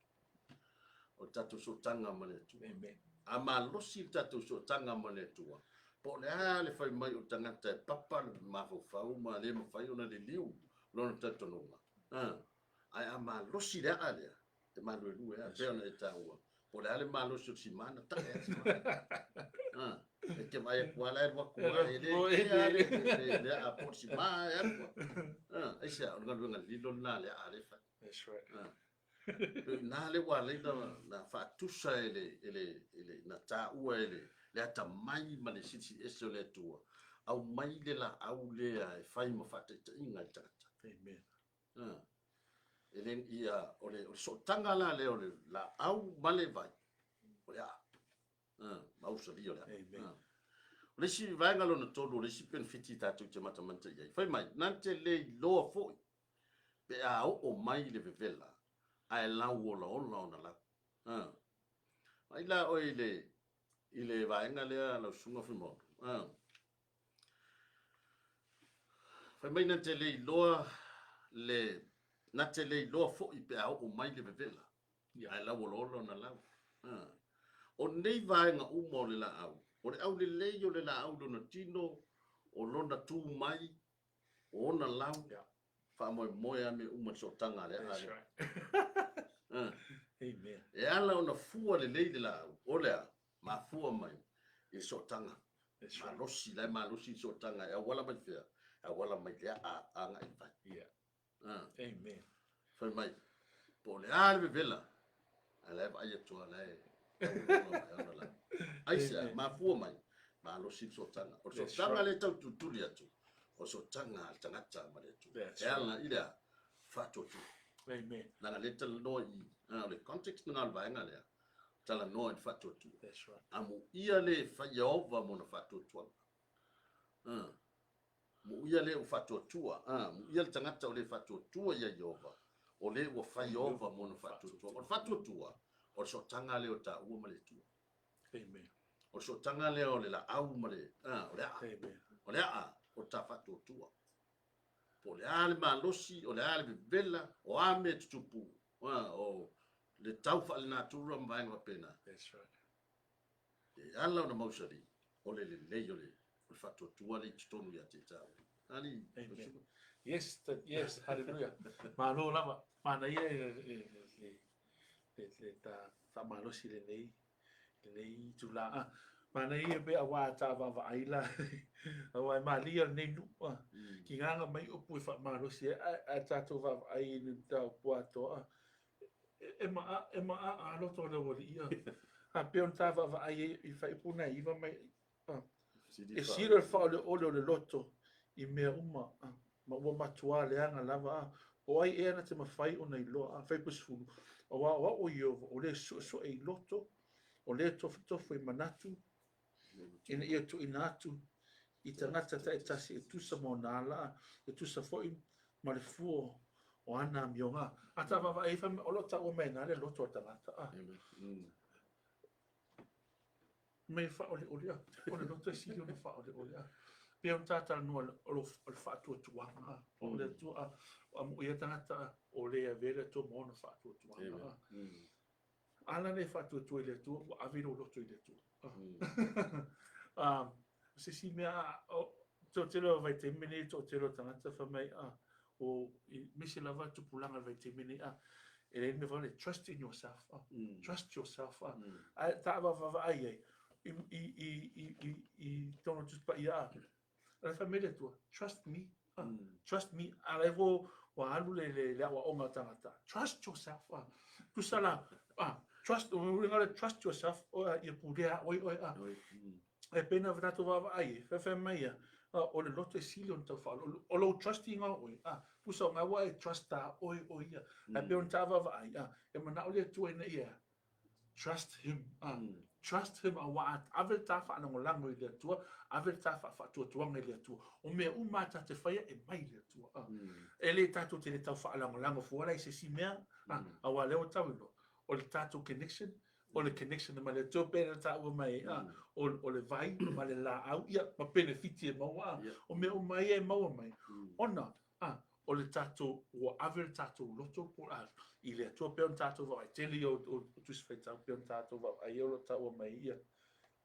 O le tatou sootaga ma le Atua. Amen. A malosi le tatou sootaga ma le Atua, po o le a le fai mai o le tagata e papa le mafaufau ma le mafai ona liliu lona talitonuga. Ae a malosi le aa lea, e maluelue lava, pei ona e taua. Po o le a le malosi o le sima, na tae lava le sima. E te vaai atu lava la e alu atu lava, e le kea le aa po o le sima e alu lava. Aisea? O le galuega lilo lena a le aa lea e fai. That's right. Pei o i ina lea ua ala ai ona faatusa e le, e le, e le, na taua e le, le atamai ma le Silisili Ese o le Atua, aumai le laau lea e fai ma faataitaiga i le tagata. Amen. E le, ia, o le, o le sootaga la lea o le laau ma le vai, o le aa. Mausalia o le aa. Amen. O le isi vaega lona tolu, o le isi penefiti tatou te matamata i ai. Fai mai, na te le iloa foi pe a oo mai le vevela, ae lau olaola ona lau. Ai la oe i le, i le vaega lea lau susuga Fuimaono. Fai mai na te le iloa le na te le iloa foi pe a oo mai le vevela, ae lauoloolo ona lau. O nei vaega uma o le laau, o le aulelei o le laau i lona tino, o lona tu mai, o ona lau, faamoemoe lava mea uma i le sootaga a le aa lea. Amen. E ala ona fua lelei le laau, o le a? Mafua mai i le sootaga. Malosi, la e malosi le sootaga e auala mai fea? E auala mai le aa agai i le vai. Amen. Fai mai, po o le a le vevela, ae la e vaai atu lava, la e tauoloolo mai ona lau. Aisea? Mafua mai, malosi le sootaga. O le sootaga lea e tau tulituli atu, o le sootaga a le tagata ma le Atua. E ala i le a? Faatuatua. Amen. Leaga lea e talanoa i, o le context lena o le vaega lea, talanoa i le faatuatua. That's right. Amuia le e fai Ieova ma ona faatuatuaga. Muia le ua faatuatua, muia le tagata o le faatuatua ia Ieova, o le ua fai Ieova ma ona faatuatuaga. O le faatuatua, o le sootaga lea o taua ma le Atua. Amen. O le sootaga lea o le laau ma le, o le aa. Amen. O le aa o le ta faatuatua. Po o le a le malosi, o le a le vevela, o a mea tutupu, o le tau faalenatura ma vaega faapena. That's right. E ala ona mausali, o le lelei o le faatuatua lea i totonu ia te taua. Ali, Amen. Yes, that, yes, hallelujah. Malo lava. Manaia e le ta faamalosi lenei itula. Ah, manaia pe auā ta vaavaai la. Auā e malia lenei nuu. Ah. Ki nganga mai upu e faamalosi ai, ae tatou vaavaai i le mataupu atoa. Ah. E maa, e maa a loto le aualii. Ah. A pei ona ta vaavaai ai i faaiupu nai iva mai. Ah. E sili o le faaoleole o le loto i mea uma, ah, ma ua matuā leaga lava, ah, o ai ea na te mafai ona iloa, ah, Fuaiupu 10, auā o au o Ieova, o le suesue i loto, o le tofotofo i manatu, ina ia tuuina atu i tagata taitasi e tusa ma ona ala, ah, e tusa foi ma le fua o ana amioga. A ta vaavaai ai, fai mai, o lo o taua mai ai na le loto o le tagata, ah. Me faaoleole a. O le loto e sili ona faaoleole a. Pei ona ta talanoa o le faatuatuaga a. O le Atua a. Amuia tagata a, o le avea le Atua ma ona faatuatuaga a. A la le faatuatua i le Atua, ua ave lou loto i le Atua. O se isi mea, toatele o vaitaimi nei, toatele o tagata fai mai, o aemaise lava tupulaga o le vaitaimi nei, e leai le mea foi lea, trust in yourself, trust yourself. Ae ta vaavaai ai i totonu o le Tusi Paia, o la e fai mai le Atua, trust me, trust me, a la e ua alu le aoaoga a tagata, trust yourself. Tusa la, trust, o le uiga o le trust yourself, ia pulea oe oe. E pei ona tatou vaavaai ai, fai mai ia, o le loto e sili ona tau faaoloolo. O lou trust iga o oe, tusa o nga ua e trust a oe o ia. Ae pei ona ta vaavaai, e manao le Atua ina ia trust him, trust him, auā a ave le ta faalagolago i le Atua, ave le ta faatuatuaga i le Atua. O mea uma a ta te faia e mai le Atua. E le tatou te le tau faalagolago fua la i se isi mea, auā lea ua tau iloa, o le tatou connection, o le connection ma le Atua pei ona taua mai ai, o le vai ma le laau, ia, ma penefiti e maua, o mea uma ia e maua mai, ona o le tatou, ua ave le tatou loto po o i le Atua pei ona tatou vaavaai, tele ia o Tusi Faitau pei ona tatou vaavaai ai o lo o taua mai ia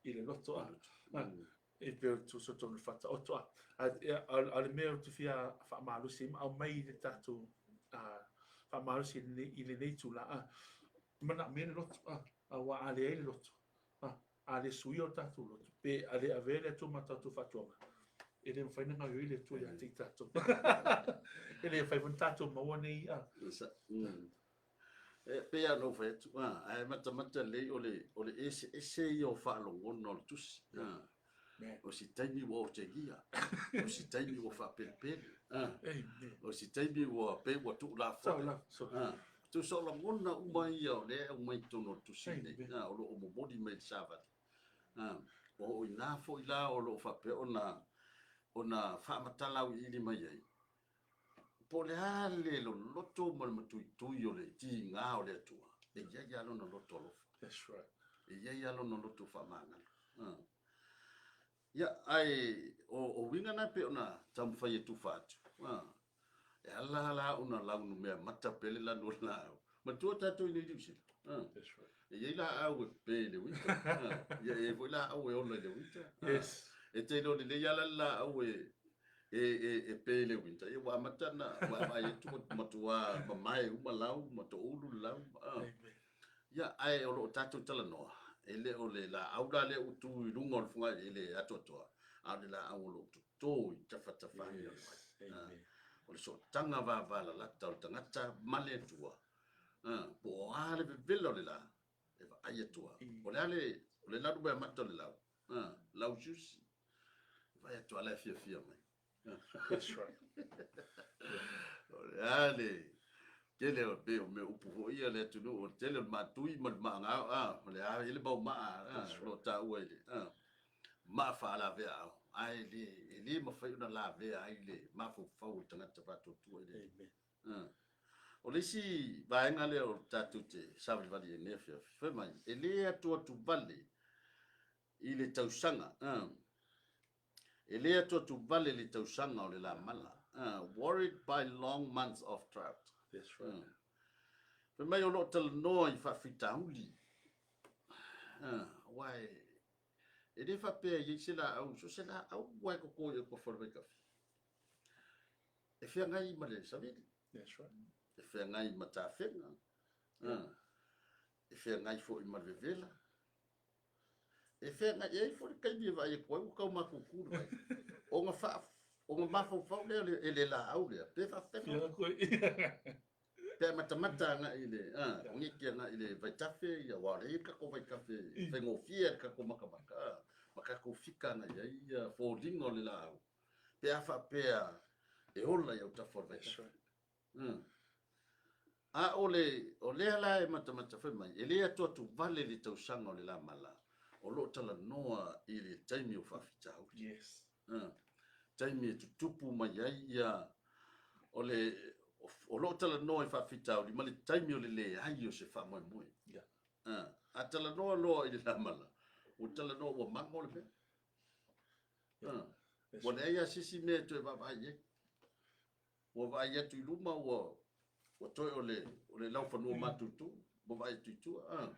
i le loto. E pei o tusa tonu le faataoto. A o le mea ou te fia faamalosi ai ma aumai i le tatou faamalosi i lenei itula, manaomia le loto, aua a leai le loto, a le suia o tatou loto, pe a le avea le Atua ma tatou faatuaga, e le mafai ona gaoioi le Atua ia te i tatou. E le mafai foi ona tatou maua nei i'a. E pei lava ona ou fai atu, ae matamata lelei o le eseese ia o faalogona o le tusi. O se taimi ua otegia, o se taimi ua faapelepele, o se taimi ua pei ua tuulafoai. Tusa o lagona uma ia o lea e aumai i totonu o le tusi lenei, o lo o momoli mai i le savali. O i ina foi la o lo o faapea ona faamatala auiliili mai ai, po o le a le loloto ma le matuitui o le tiga o le Atua, e i ai lava lona loto alofa. That's right. E i ai lava lona loto faamagalo. Ia, ae o uiga na pei ona taumafai e tufa atu. E ala la ona launumea mata pea le lanu o le laau. Manatua tatou i nei Niu Sila. That's right. E i ai laau e pe i le uita. Ia, e i ai foi laau e ola i le uita. Yes. E te iloa lelei lava la le laau e pe i le uita. Ia ua amata ona vaavaai atu ua matua mamae uma lau ma toulu le lau. Amen. Ia, ae o lo o tatou talanoa, e le o le laau la lea ua tu i luga o le fogailili i le atoatoa, a o le laau o lo o toto i tafatafaga o le vai. Yes. O le sootaga vavalalata o le tagata ma le Atua, po o a le vevela o le la, e vaai atu lava. O le a le, o le lanumeamata o le lau, lausiusi, e vaai atu lava la e fiafia mai. That's right. O le a le tele o pei o mea upu foi ia le atunuu, o le tele o le maatui ma le maagao, o le a i le mau maa, o lo o taua i le maa faalaveaao, ae le, e le mafai ona lavea ai le mafaufau o le tagata faatuatua i le Amen. O le isi vaega lea o tatou te savalivali ai i lenei afiafi, fai mai, e le atuatuvale i le tausaga, E le atuatuvale le tausaga o le lamala, worried by long months of drought. That's right. Fai mai o lo o talanoa i faafitauli. Aua e le faapea e i ai se laau, so se laau ua e koko i autafa o le vaikafi. E feagai ma le savili. That's right. E feagai ma tafega. E feagai foi ma le vevela. E feagai, e i ai foi le taimi e vaai atu ai ua tau matutu le vai. Ona faa, ona mafaufau lea e le laau lea, pe faafefea. Pe a matamata agai i le, a, koneti agai i le vaitafe, ia, aua o lea e i ai le tatou vaitafe faigofie le tatou matamata, a, ma tatou fika agai i ai ia foliga o le laau, pe a faapea e ola i autafa o le vaitafe. A o le, o lea la e matamata fai mai, e le atuatuvale le tausaga o le lamala, o lo o talanoa i le taimi o faafitauli. Yes. Taimi e tutupu mai ai ia, o le, o lo o talanoa i faafitauli ma le taimi o le leai o se faamoemoe. Yeah. A talanoa loa i le lamala, ua talanoa ua mago le mea. Yeah. Ua leai lava se isi mea e toe vaavaai i ai. Ua vaai atu i luma ua ua toe o le o le laufanua matutu, ua vaai atu i tua, a.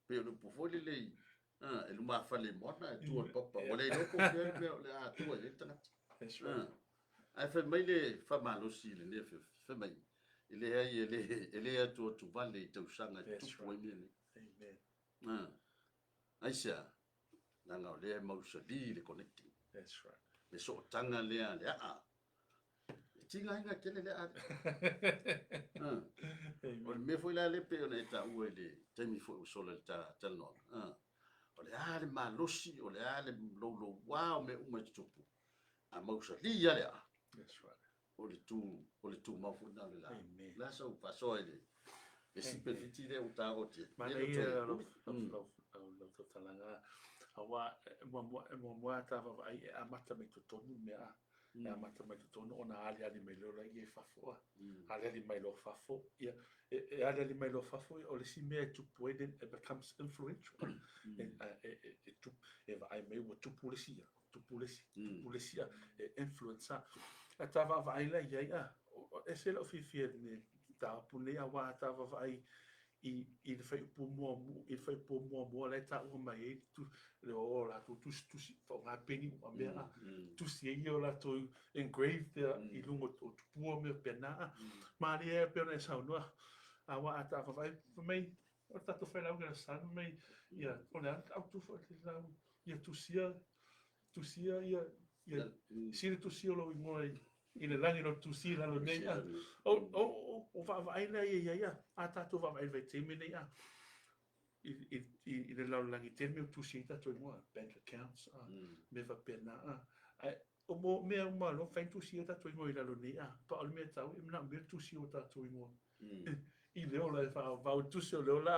Pei o le upu foi lele i, a, e lumafale i moana e tua i le papa. Ua le iloa po o fea le mea o le a tua i ai le tagata. That's right. Ae fai mai le faamalosi i lenei afiafi, fai mai, e leai e le e le atuatuvale i tausaga e tutupu ai mea nei. Amen. A. Aisea? Leaga o lea e mausali le connecting. That's right. Le sootaga lea a le aa. E tigaina tele le aa. O le mea foi la lea pei ona e taua i le taimi foi ua sola i le talanoaga. O le a le malosi, o le a le louloua o mea uma e tutupu, a mausali lava le aa. That's right. O le tu, o le tumau foi lena o le la. Amen. La sau faasoa i le le sipe fiti lea ua taotia. Manaia lau tautalaga, aua e muamua ta vaavaai e amata mai totonu mea a. E amata mai totonu ona aliali mai loa lea i fafo a. Aliali mai loa fafo, ia, e aliali mai loa fafo, o le isi mea e tupu ai, then it becomes influential. E vaai mai ua tupu le isi ia, tupu le isi, tupu le isi ia, e influence a. A ta vaavaai la i ai a, ese lou fiafia i le mataupu lenei, aua a ta vaavaai i le fuaiupu muamua, i le fuaiupu muamua la e taua mai ai le o o latou tusitusi, faaaoga peni uma mea a, tusi ai o latou engraved i luga o tupua mea faapena a. Malie lava pei ona e saunoa, aua a ta vaavaai, fai mai, o le tatou failauga i le Aso Sa, fai mai, ia, o le a le autu foi o le lau, ia tusia, tusia ia, ia sili tusia o lou igoa i le lagi lo tusi i lalo nei a. O, o, o, o vaavaai lea ia ia ia, a tatou vaavaai i le vaitaimi nei a, i, i, i, i le lalolagi tele mea o tusi ai tatou igoa, bank accounts a, mea faapena a. Ae, o mo mea uma loa fai tusi ai tatou igoa i lalo nei a, pa o le mea taua e manaomia le tusi o tatou igoa. I le ola e whaavau tusi o le ola,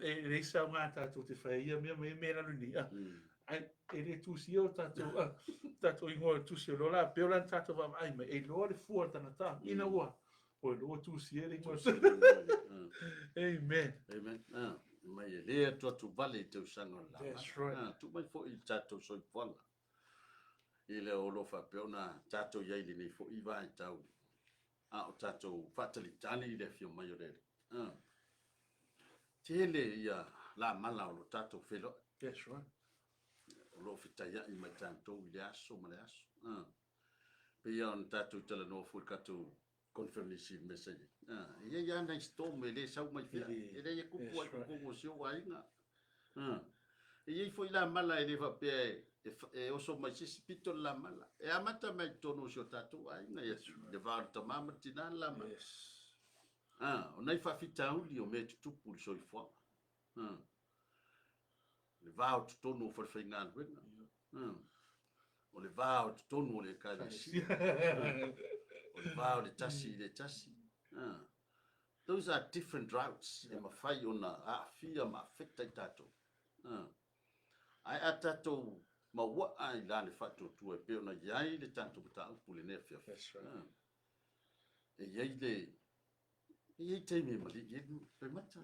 e leai se aoga tatou te whai ia mea ma ia mea lalo nei. Ai, e le tusi o tatou, tatou ingoa i tusi o le ola, pe ola na tatou vaavaai mai, e iloa le fua o le tagata, ina ua, ua iloa tusi e le ingoa. Amen. Amen. Mai e le atu atu vale i tausaga o le lama. That's right. Tuu mai foi i le tatou soifuaga. I le o lo o faapea ona tatou i ai i lenei foi vaitau, a o tatou faatalitali i le afio mai o le Alii. Tele ia lamala o lo o tatou feiloai. That's right. O lo o fetaiai ma tatou i le aso ma le aso. Pei ona tatou talanoa foi i le tatou conference i le mea sa i ai. E i ai lava nai storm e le sau mai fea, e leai e tupu lava i totonu o si ou aiga. E i ai foi lamala e le faapea e oso mai se isi pito le lamala. E amata mai i totonu o si o tatou aiga, i le va o le tama ma le tina le lamala. O nai faafitauli o mea e tutupu i le soifuaga. Le va o totonu o falefaigaluega. O le va o totonu o le ekalesia. O le va o le tasi i le tasi. Those are different routes e mafai ona aafia ma affect ai tatou. Ae a tatou mauaa i la le faatuatua e pei ona i ai le tatou mataupu i lenei afiafi. That's right. E i ai le e i ai taimi e malii ai le roimata.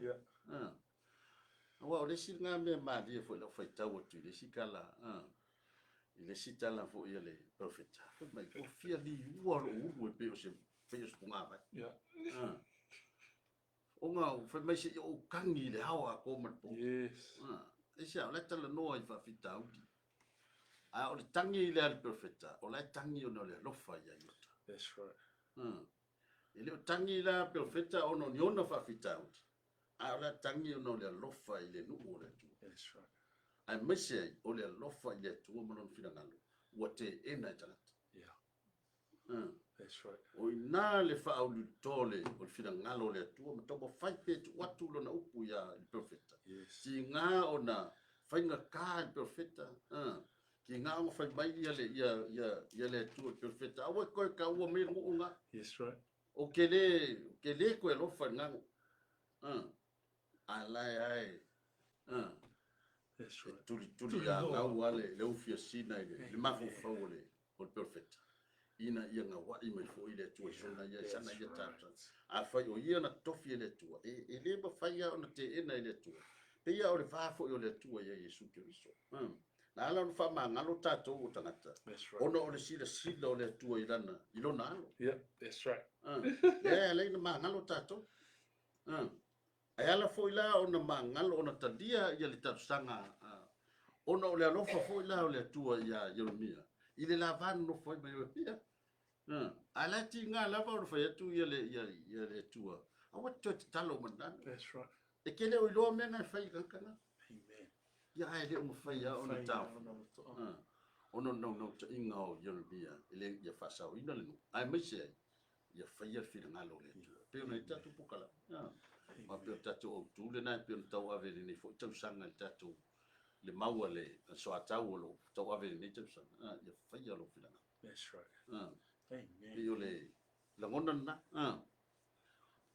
Aua o le isi lena mea malie foi i lau faitau atu i le isi tala, i le isi tala foi a le perofeta, fai mai, ua fia liua lou ulu e pei o se punavai. Ona fai mai se i ou tagi i le ao atoa ma le po. Yes. Aisea, o la e talanoa i faafitauli. A o le tagi lea a le perofeta, o la e tagi ona o le alofa ia Iuta. That's right. E le o tagi la perofeta ona o ni ona faafitauli, a o la e tagi ona o le alofa i le nuu o le Atua. That's right. Aemaise ai o le alofa i le Atua ma lona finagalo ua teena e tagata. Yeah. That's right. O i ina le faauliulito o le finagalo o le Atua ma taumafai pea e tuu atu lona upu ia le perofeta. Yes. Tiga ona faigata i le perofeta, tiga ona fai mai ia le Atua i le perofeta, aua e toe taua mai le nuu lena. Yes, right. O ke le koe alofa i le nuu. A la e ae. That's right. E tulituli a gau a le ufi a sina i le mafaufau o le perofeta. Ina ia gauai mai foi le Atua i sona ia, sana ia talosaga. Afai o ia na tofi e le Atua, e le mafai lava ona teena e le Atua. Pei lava o le va foi o le Atua ia Iesu Keriso. Na ala ona faamagalo tatou o tagata, ona o le silasila o le Atua i lona alo. Yeah, that's right. Lea e ala ai ona magalo tatou. Ae ala foi la ona magalo, ona talia ia le talosaga, ona o le alofa foi la o le Atua ia Ieremia, i le lava nonofo ai ma Ieremia. Ae la tiga lava ona fai atu ia le Atua, aua te toe tatalo ma lana. That's right. E ke le o iloa mea na e fai i tagata na. Amen. Ia ae le o mafai lava ona taofi. Ona naunautaiga o Ieremia, e le ia faasaoina le nuu, aemaise ai, ia faia le finagalo o le Atua. Pei ona i tatou pukala. Ma pei o tatou autu lena e pei ona tauave i lenei foi tausaga i le tatou le maua le soatau o lo tauave i lenei tausaga. Ia faia lou finagalo. That's right. Amen. Pei o le lagona lena.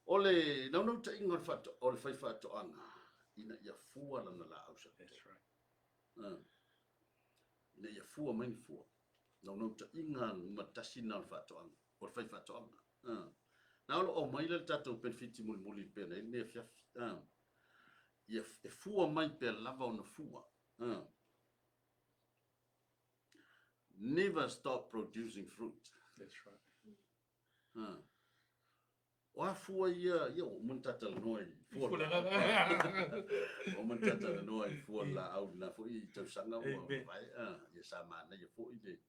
O le naunautaiga o le faifaatoaga ina ia fua lana laau sa. That's right. Ina ia fua mai ni fua. Naunautaiga matasi na o le faatoaga, o le faifaatoaga. Na o lo o mai le tatou benefiti mulimuli pe nei le afiafi. Ia e fua mai pe lava ona fua. Never stop producing fruit. That's right. O a fua ia, ia o mun talanoa i fua. O mun talanoa i fua la au na foi i tausaga ua vai. Ia sa mana ia foi le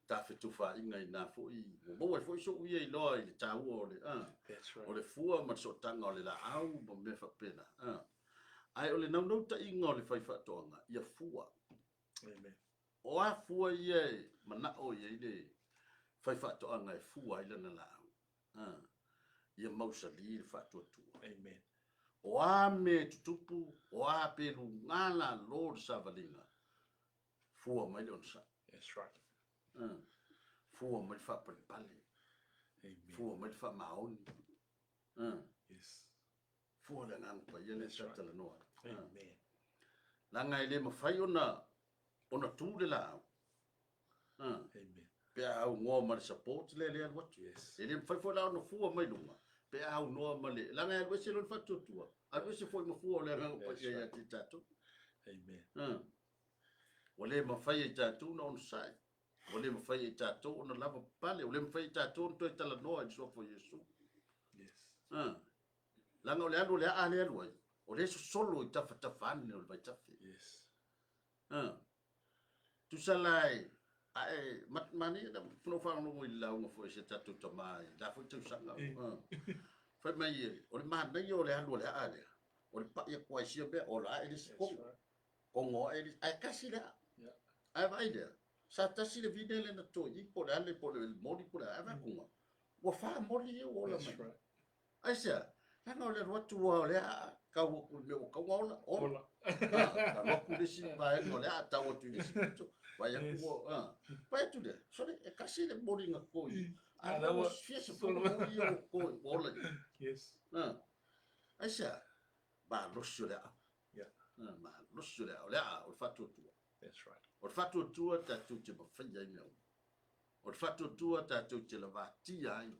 tafetufaaiga i nā foi. Ua maua ai foi so'u ia iloa i le taua o le That's right. o le fua ma le sootaga o le laau ma mea faapena. Ae o le naunautaiga o le faifaatoaga, ia fua. Amen. O a fua ia e manao i ai le faifaatoaga e fua ai lana laau. Ia mausali le faatuatua. Amen. O a me tutupu, o a pe luga la lo le savaliga, fua mai le onosai. That's right. Fua mai le faapalepale. Amen. Fua mai le faamaoni. Yes. Fua le agaga paia le That's right. talanoa. Amen. Leaga e le mafai ona tu le laau. Amen. Pe a aunoa ma le support le le alu atu. Yes. E le mafai foi la ona fua mai luga. Pe a aunoa ma le leaga e alu ese lona faatuatua. Alu ese foi ma fua o le agaga That's paia ia right. te tatou. Amen. Ua le mafai e tatou na onosai. Ua le mafai e i tatou ona lava papale, ua le mafai e i tatou ona toe talanoa i le suafa o Iesu. Yes. Ah. Leaga o le alu o le aa lea alu ai, o lea e sosolo i tafatafa ane o le vaitafe. Yes. Ah. Tusa la e, a e manaia na ou faalogologo i le lauga foi a si a tatou tama i la foi tausaga. Ah. Fai mai e, o le manaia o le alu o le aa lea, o le pai atu ai sia mea, ola ae le isi kogo. Kogo ae le isi, ae tasi le aa. Ae vaai lea, sa tasi le vine lea na toi i, po o le ale, po o le moli, po o le a, ae vaai atu ua fa moli ia ua ola mai. Aisea? Leaga o le alu atu lava o le aa, tau atu i le mea ua tatau ona ola, ola. Alu atu le isi vaega o le aa, tau atu i le isi pito, vaai atu ua, vaai atu lea, sole, e tasi le moli na toi, a o lea ua fia sefulu moli ia ua toi, ua ola i. Aisea? Malosi o le aa. Malosi o le aa, o le aa, o le faatuatua. That's right. O le faatuatua tatou te mafaia ai mea uma. O le faatuatua tatou te lavatia ai.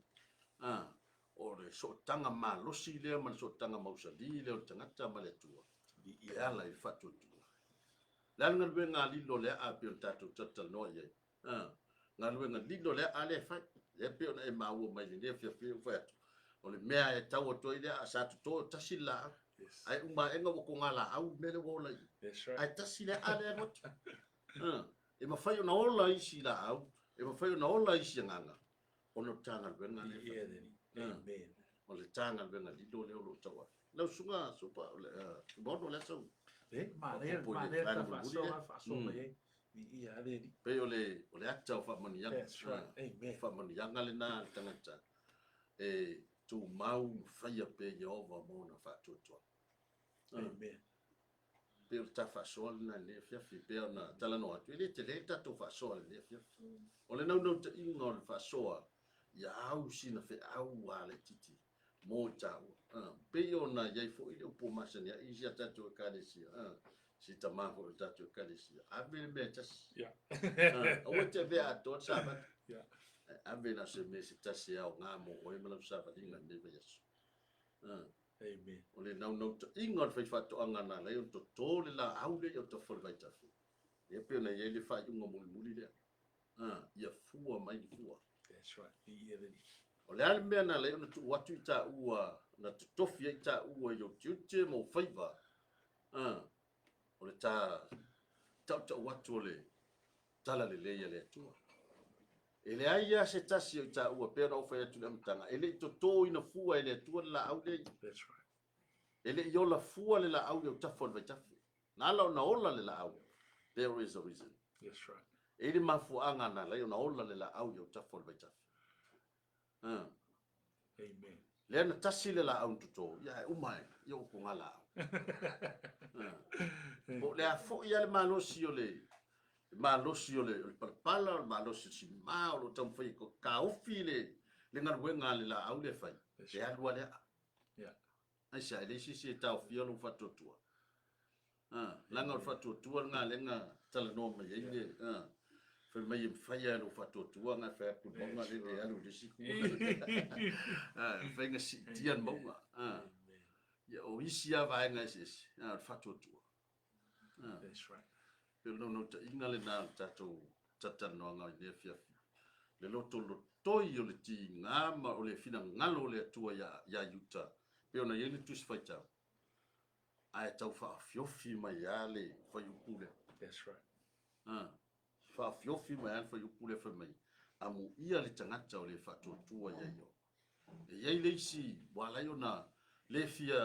O le sootaga malosi lea ma le sootaga mausali lea o le tagata ma le Atua e ala i le faatuatua. Le a le galuega a lilo le aa pei ona tatou talatalanoa i ai? Galuega lilo le aa lea e fai. Lea pei ona e maua mai lenei afiafi ua fai atu. O le mea e tau atu ai le aa sa toto tasi le laau. Yes. Ae uma aega ua toga laau le mea lea ua ola i. That's right. Ae tasi le aa lea e alu atu. E mafai ona ola isi laau, e mafai ona ola isi agaga, ona o le ta galuega lea e fai. Amen. O le ta galuega lilo lea o lo o tauave. Lau susuga Supa, o le Tumaono o le a sau? E, manaia, manaia le ta faasoa, faasoa mai ai. Viia le Alii. Pei o le, o le ata o faamanuiaga. That's right. Amen. Faamanuiaga lena a le tagata e tumau ma faia pea Ieova ma ona faatuatuaga. Amen. Pei o le ta faasoa lena i lenei afiafi, pei ona talanoa atu, e le tele le tatou faasoa i lenei afiafi. O le naunautaiga o le faasoa, ia au sina feau a laitiiti mo i taua. Pei ona i ai foi le upu masani ai i si a tatou Ekalesia, si tama foi o le tatou Ekalesia, ave le mea e tasi. Aua e te avea atoa le savali. Ae ave na o se mea se tasi e aoga mo oe ma lau savaliga i lenei vaiaso. Amen. O le naunautaiga o le faifaatoaga na ala ai ona toto le laau lea i autafa o le vaitafe, lea pei ona i ai le faaiuga mulimuli lea, ia fua mai le fua. That's right. Viia le Alii. O le a le mea na ala ai ona tuu atu i taua, na totofi ai i taua i ou tiute ma ou faiva, o le ta tautau atu o le talalelei a le Atua. E leai lava se tasi o i taua, pei ona ou fai atu i le amataga, e le i totoina fua e le Atua le laau lea. That's right. E le i ola fua le laau i autafa o le vaitafe. Na ala ona ola le laau, there is a reason. That's right. E i le mafuaaga na ala ai ona ola le laau i autafa o le vaitafe. Amen. Lea na tasi le laau na toto, ia ae uma ae, ia ua poga laau. Po o le a foi lava le malosi o le malosi o le, o le palapala, o le malosi o le simā, o lo o taumafai e taofi le, le galuega a le laau lea e fai, e alu lava le aa. Yeah. Aisea, e leai se isi e taofia lou faatuatua. Leaga o le faatuatua lena lea na talanoa mai ai le, fai mai e mafai lava e lou faatuatua ona e fai atu le mauga lea e alu i le isi itu. E mafai ona siitia le mauga. Ia, o isi lava vaega eseese, o le faatuatua. That's right. Pei o le naunautaiga lena o le tatou talatalanoaga i lenei afiafi, le lotolotoi o le tiga ma o le finagalo o le Atua ia Iuta, pei ona i ai le Tusi Faitau, ae tau faaofiofi mai lava le fuaiupu lea. That's right. Faaofiofi mai lava le fuaiupu lea fai mai, amuia le tagata o le faatuatua ia Ieova. E i ai le isi ua ala ai ona le fia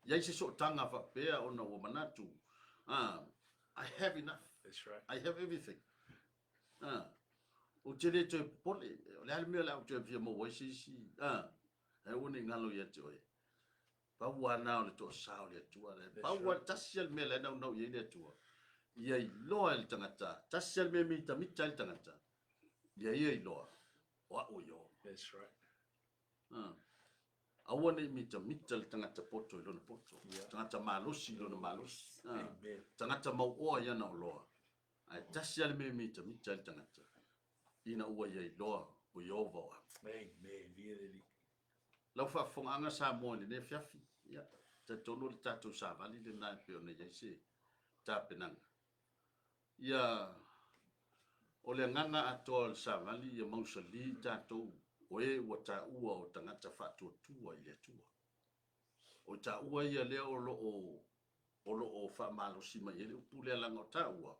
i ai se sootaga faapea ona ua manatu, I have enough. That's right. I have everything. Ou te le toe popole, o le a le mea o le a ou toe fia maua ai se isi, ae aua ne i galo ia te oe. Pau lava lena o le toasa o le Atua. Pau lava tasi lava le mea la e naunau i ai le Atua. Ia iloa e le tagata, tasi lava le mea e mitamita ai le tagata, ia ia iloa, o au o Ieova. That's right. Aua ne i mitamita le tagata poto i lona poto, tagata malosi i lona malosi, tagata mauoa i ana oloa. Ae tasi lava le mea e mitamita ai le tagata, ina ua ia iloa o Ieova o au. Amen. Viia le Alii. Lau faafofogaaga Samoa i lenei afiafi, ia, talitonu o le tatou savali lena e pei ona i ai se tapenaga. Ia, O le agaga atoa o le savali ia mausali i tatou o e ua taua o tagata faatuatua i le Atua. O i taua ia lea o lo o o lo o faamalosi mai ai le upu lea leaga o taua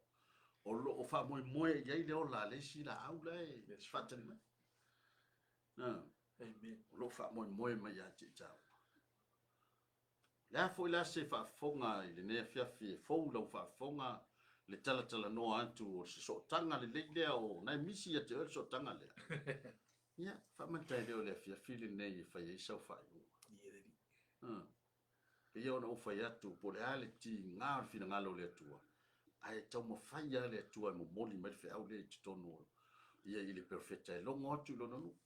o lo o faamoemoe i ai le ola a le isi laau la e faatali mai. Amen. O lo o faamoemoe mai ia te i taua. O le a foi la se faafofoga i lenei afiafi e fou lau faafofoga le talatalanoa atu o se sootaga lelei lea o na e misi ia te oe le sootaga lea. Ia, faamata e le o le afiafi lenei e fai ai sau faaiuga. Pei ona ou fai atu, po o le a le tiga o le finagalo o le Atua, ae taumafai lava le Atua e momoli mai le feau lea i totonu o ia i le perofeta e logo atu i lona nuu.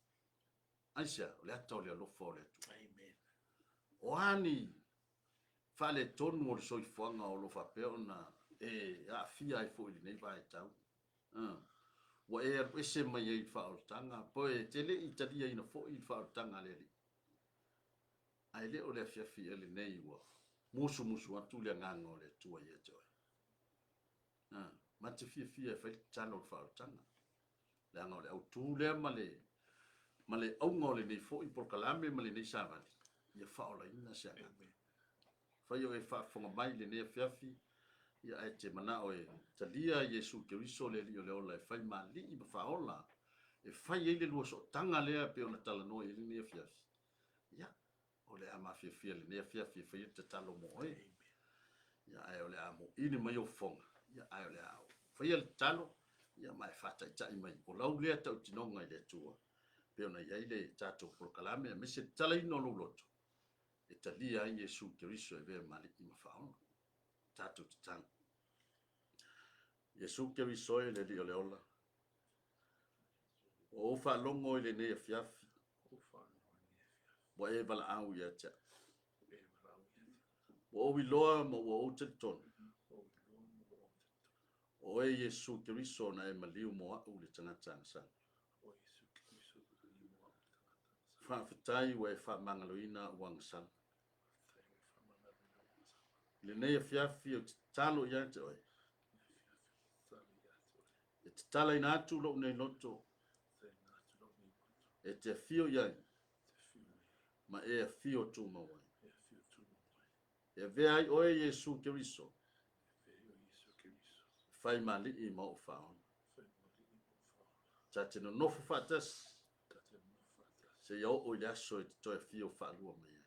Aisea? O le ata o le alofa o le Atua. Amen. O a ni faaletonu o le soifuaga o lo o faapea ona e aafia ai foi i lenei vaitau, ua e alu ese mai ai i le faaolataga, po e te le i taliaina foi le faaolataga a le Alii, ae le o le afiafi ea lenei ua musumusu atu le agaga o le Atua ia te oe. Ma te fiafia e fai le tatalo o le faaolataga. Leaga o le autu lea ma le ma le auga o lenei foi polokalame ma lenei savali, ia faaolaina se agaga. Fai o e faafofoga mai i lenei afiafi, ia ae te manao e talia Iesu Keriso le Alii o le ola e fai ma Alii ma Faaola, e fai ai le lua sootaga lea e pei ona talanoa i ai lenei afiafi, ia, o le a mafiafia i lenei afiafi e fai ai le tatalo mo oe. Ia, ae o le a moili mai ou fofoga, ia, ae o le a faia le tatalo, ia, ma e faataitai mai, o lau lea tautinoga i le Atua, pei ona i ai le tatou polokalame, aemaise le tatalaina o lou loto, e talia ai Iesu Keriso e avea ma Alii ma Faaola. Tatou tatalo. Iesu Keriso e le Alii o le ola, ua ou faalogo i lenei afiafi, ua e valaau ia te au. Ua ou iloa ma ua ou talitonu, o oe Iesu Keriso na e maliu mo au le tagata agasala. Faafetai ua e faamagaloina au agasala. I lenei afiafi ou te tatalo ia te oe, e tatalaina atu lou nei loto, e te afio i ai, ma e afio tumau ai. E avea ai oe Iesu Keriso, e fai ma Alii ma ou Faaola. Ta te nonofo faatasi, seia oo i le aso e te toe afio faalua mai ai.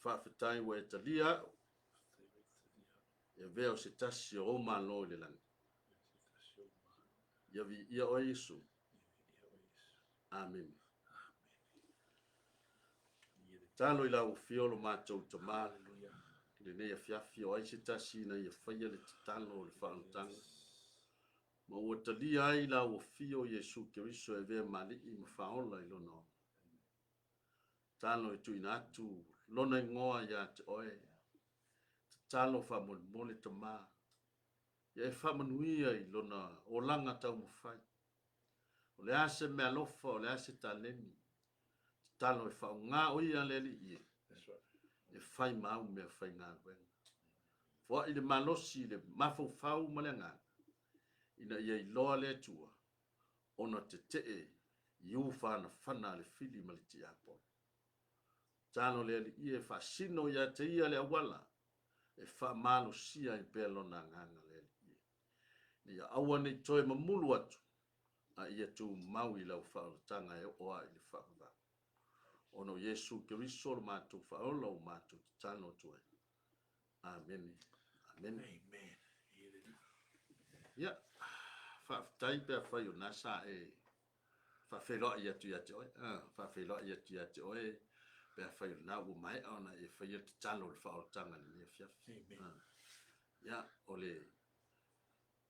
Faafetai ua e talia au, e avea o se tasi o ou malo i le lagi. Ia viia oe Iesu. Amene. Talo i lau afio lo matou Tama, i lenei afiafi o ai se tasi ina ia faia le tatalo o le faaolataga, ma ua talia ai lau afio Iesu Keriso e avea ma Alii ma Faaola i lona ola. Tatalo e tuuina atu lona igoa ia te oe, tatalo faamolemole Tama, ia e faamanuia i lona olaga taumafai. O le a se meaalofa, o le a se taleni, tatalo e faaaoga o ia le Alii e, e fai ma au meafaigaluega. Foai le malosi, le mafaufau ma le agaga, ina ia iloa le Atua, ona tetee i ufanafana a le fili ma le tiapolo. Tatalo le Alii e faasino ia te ia le auala e faamalosia ai pea lona agaga le Alii e. Ina ia aua ne i toe mamulu atu, a ia tumau i lau faaolataga e oo lava i le faavavau. Ona o Iesu Keriso lo matou Faaola ua matou tatalo atu ai. Amene. Amene. Amen. Ia, faafetai pe afai o na sa e faafeiloai atu ia te oe, faafeiloai atu ia te oe pe afai o lena ua maea ona e faia le tatalo o le faaolataga i lenei afiafi. Amen. Ia, o le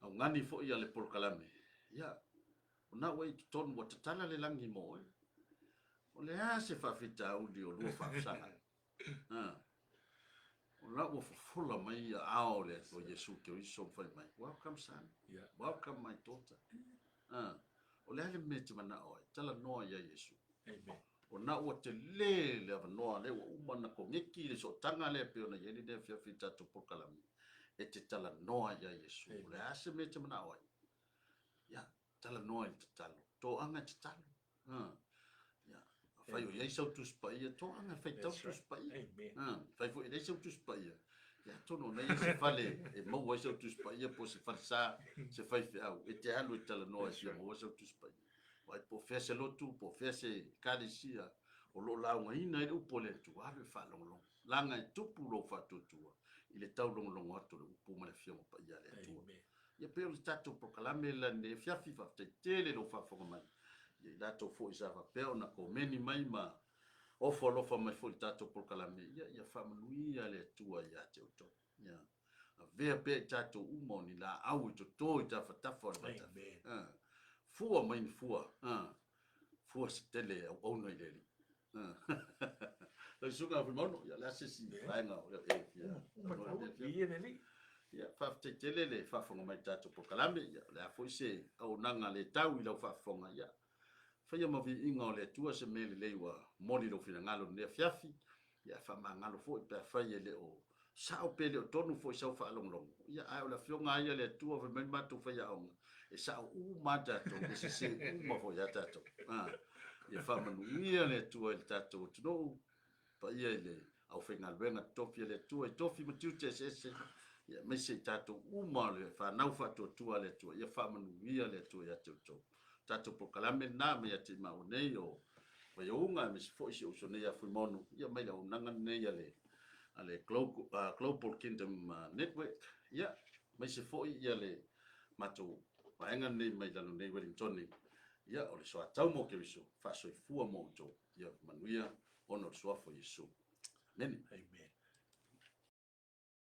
augani foi a le polokalame, ia, o na ua i totonu, ua tatala le lagi mo oe. O le a se faafitauli o lua faafesagai? O la ua fofola mai aao o le o Iesu Keriso ma fai mai, welcome son, welcome my daughter. O le a le mea e te manao ai? Talanoa ia Iesu. Amen. O na ua tele le avanoa lea ua uma ona koneki le sootaga lea pei ona i ai lenei afiafi i tatou polokalame, e te talanoa ia Iesu. O le a se mea e te manao ai? Talanoa i le tatalo. Toaga e tatalo. Ia, afai o i ai sau Tusi Paia, toaga e faitau Tusi Paia. Afai foi e leai sau Tusi Paia, ia atonu o na i ai se fale e maua ai sau Tusi Paia po o se falesa, se faifeau, e te alu e talanoa e fia maua sau Tusi Paia. Vaai po o fea se lotu, po o fea se ekalesia o lo o laugaina ai le upu a le Atua, alu e faalogologo. Leaga e tupu lou faatuatua i le taulogologo atu o le upu ma le Afioga Paia a le Atua. Ia pei o le tatou polokalame la lenei afiafi, faafetai tele i lou faafofoga mai. Ia i latou foi sa faapea ona komeni mai ma ofo alofa mai foi i le tatou polokalame, ia ia faamanuia le Atua ia te outou. Ia avea pea i tatou uma o ni laau e toto i tafatafa o le vaitafe. Fua mai ni fua, fua se tele e auauna i le Alii. Lau Susuga Fuimaono, ia o le a se isi vaega o e fia Viia le Alii. Ia, faafetai tele le faafofoga mai i le tatou polokalame. Ia, o le a foi se auaunaga le tau i lau faafofoga, ia, faia ma viiga o le Atua se mea lelei ua momoli lou finagalo i lenei afiafi. Ia, ae faamagalo foi pe afai e le o sao pe le o tonu foi sau faalogologo. Ia, ae o le Afioga lava ia a le Atua fai mai le matou faiaoga, e sao uma lava tatou, e sese uma foi lava tatou. Ia faamanuia le Atua i le tatou atunuu, paia i le aufaigaluega totofi a le Atua i tofi ma tiute eseese, ia aemaise i tatou uma o le fanau faatuatua a le Atua, ia faamanuia le Atua ia te outou. Tatou polokalame lena mai ia te i maua nei o Vaiouga, aemaise foi si ou uso nei ia Fuimaono, ia mai le auaunaga lenei a le a le Global Kingdom Network, ia aemaise foi ia le matou vaega lenei mai lalo nei Wellingtone, ia o le soatau mo Keriso, faasoifua mo outou, ia manuia ona o le suafa o Iesu. Amene. Amen.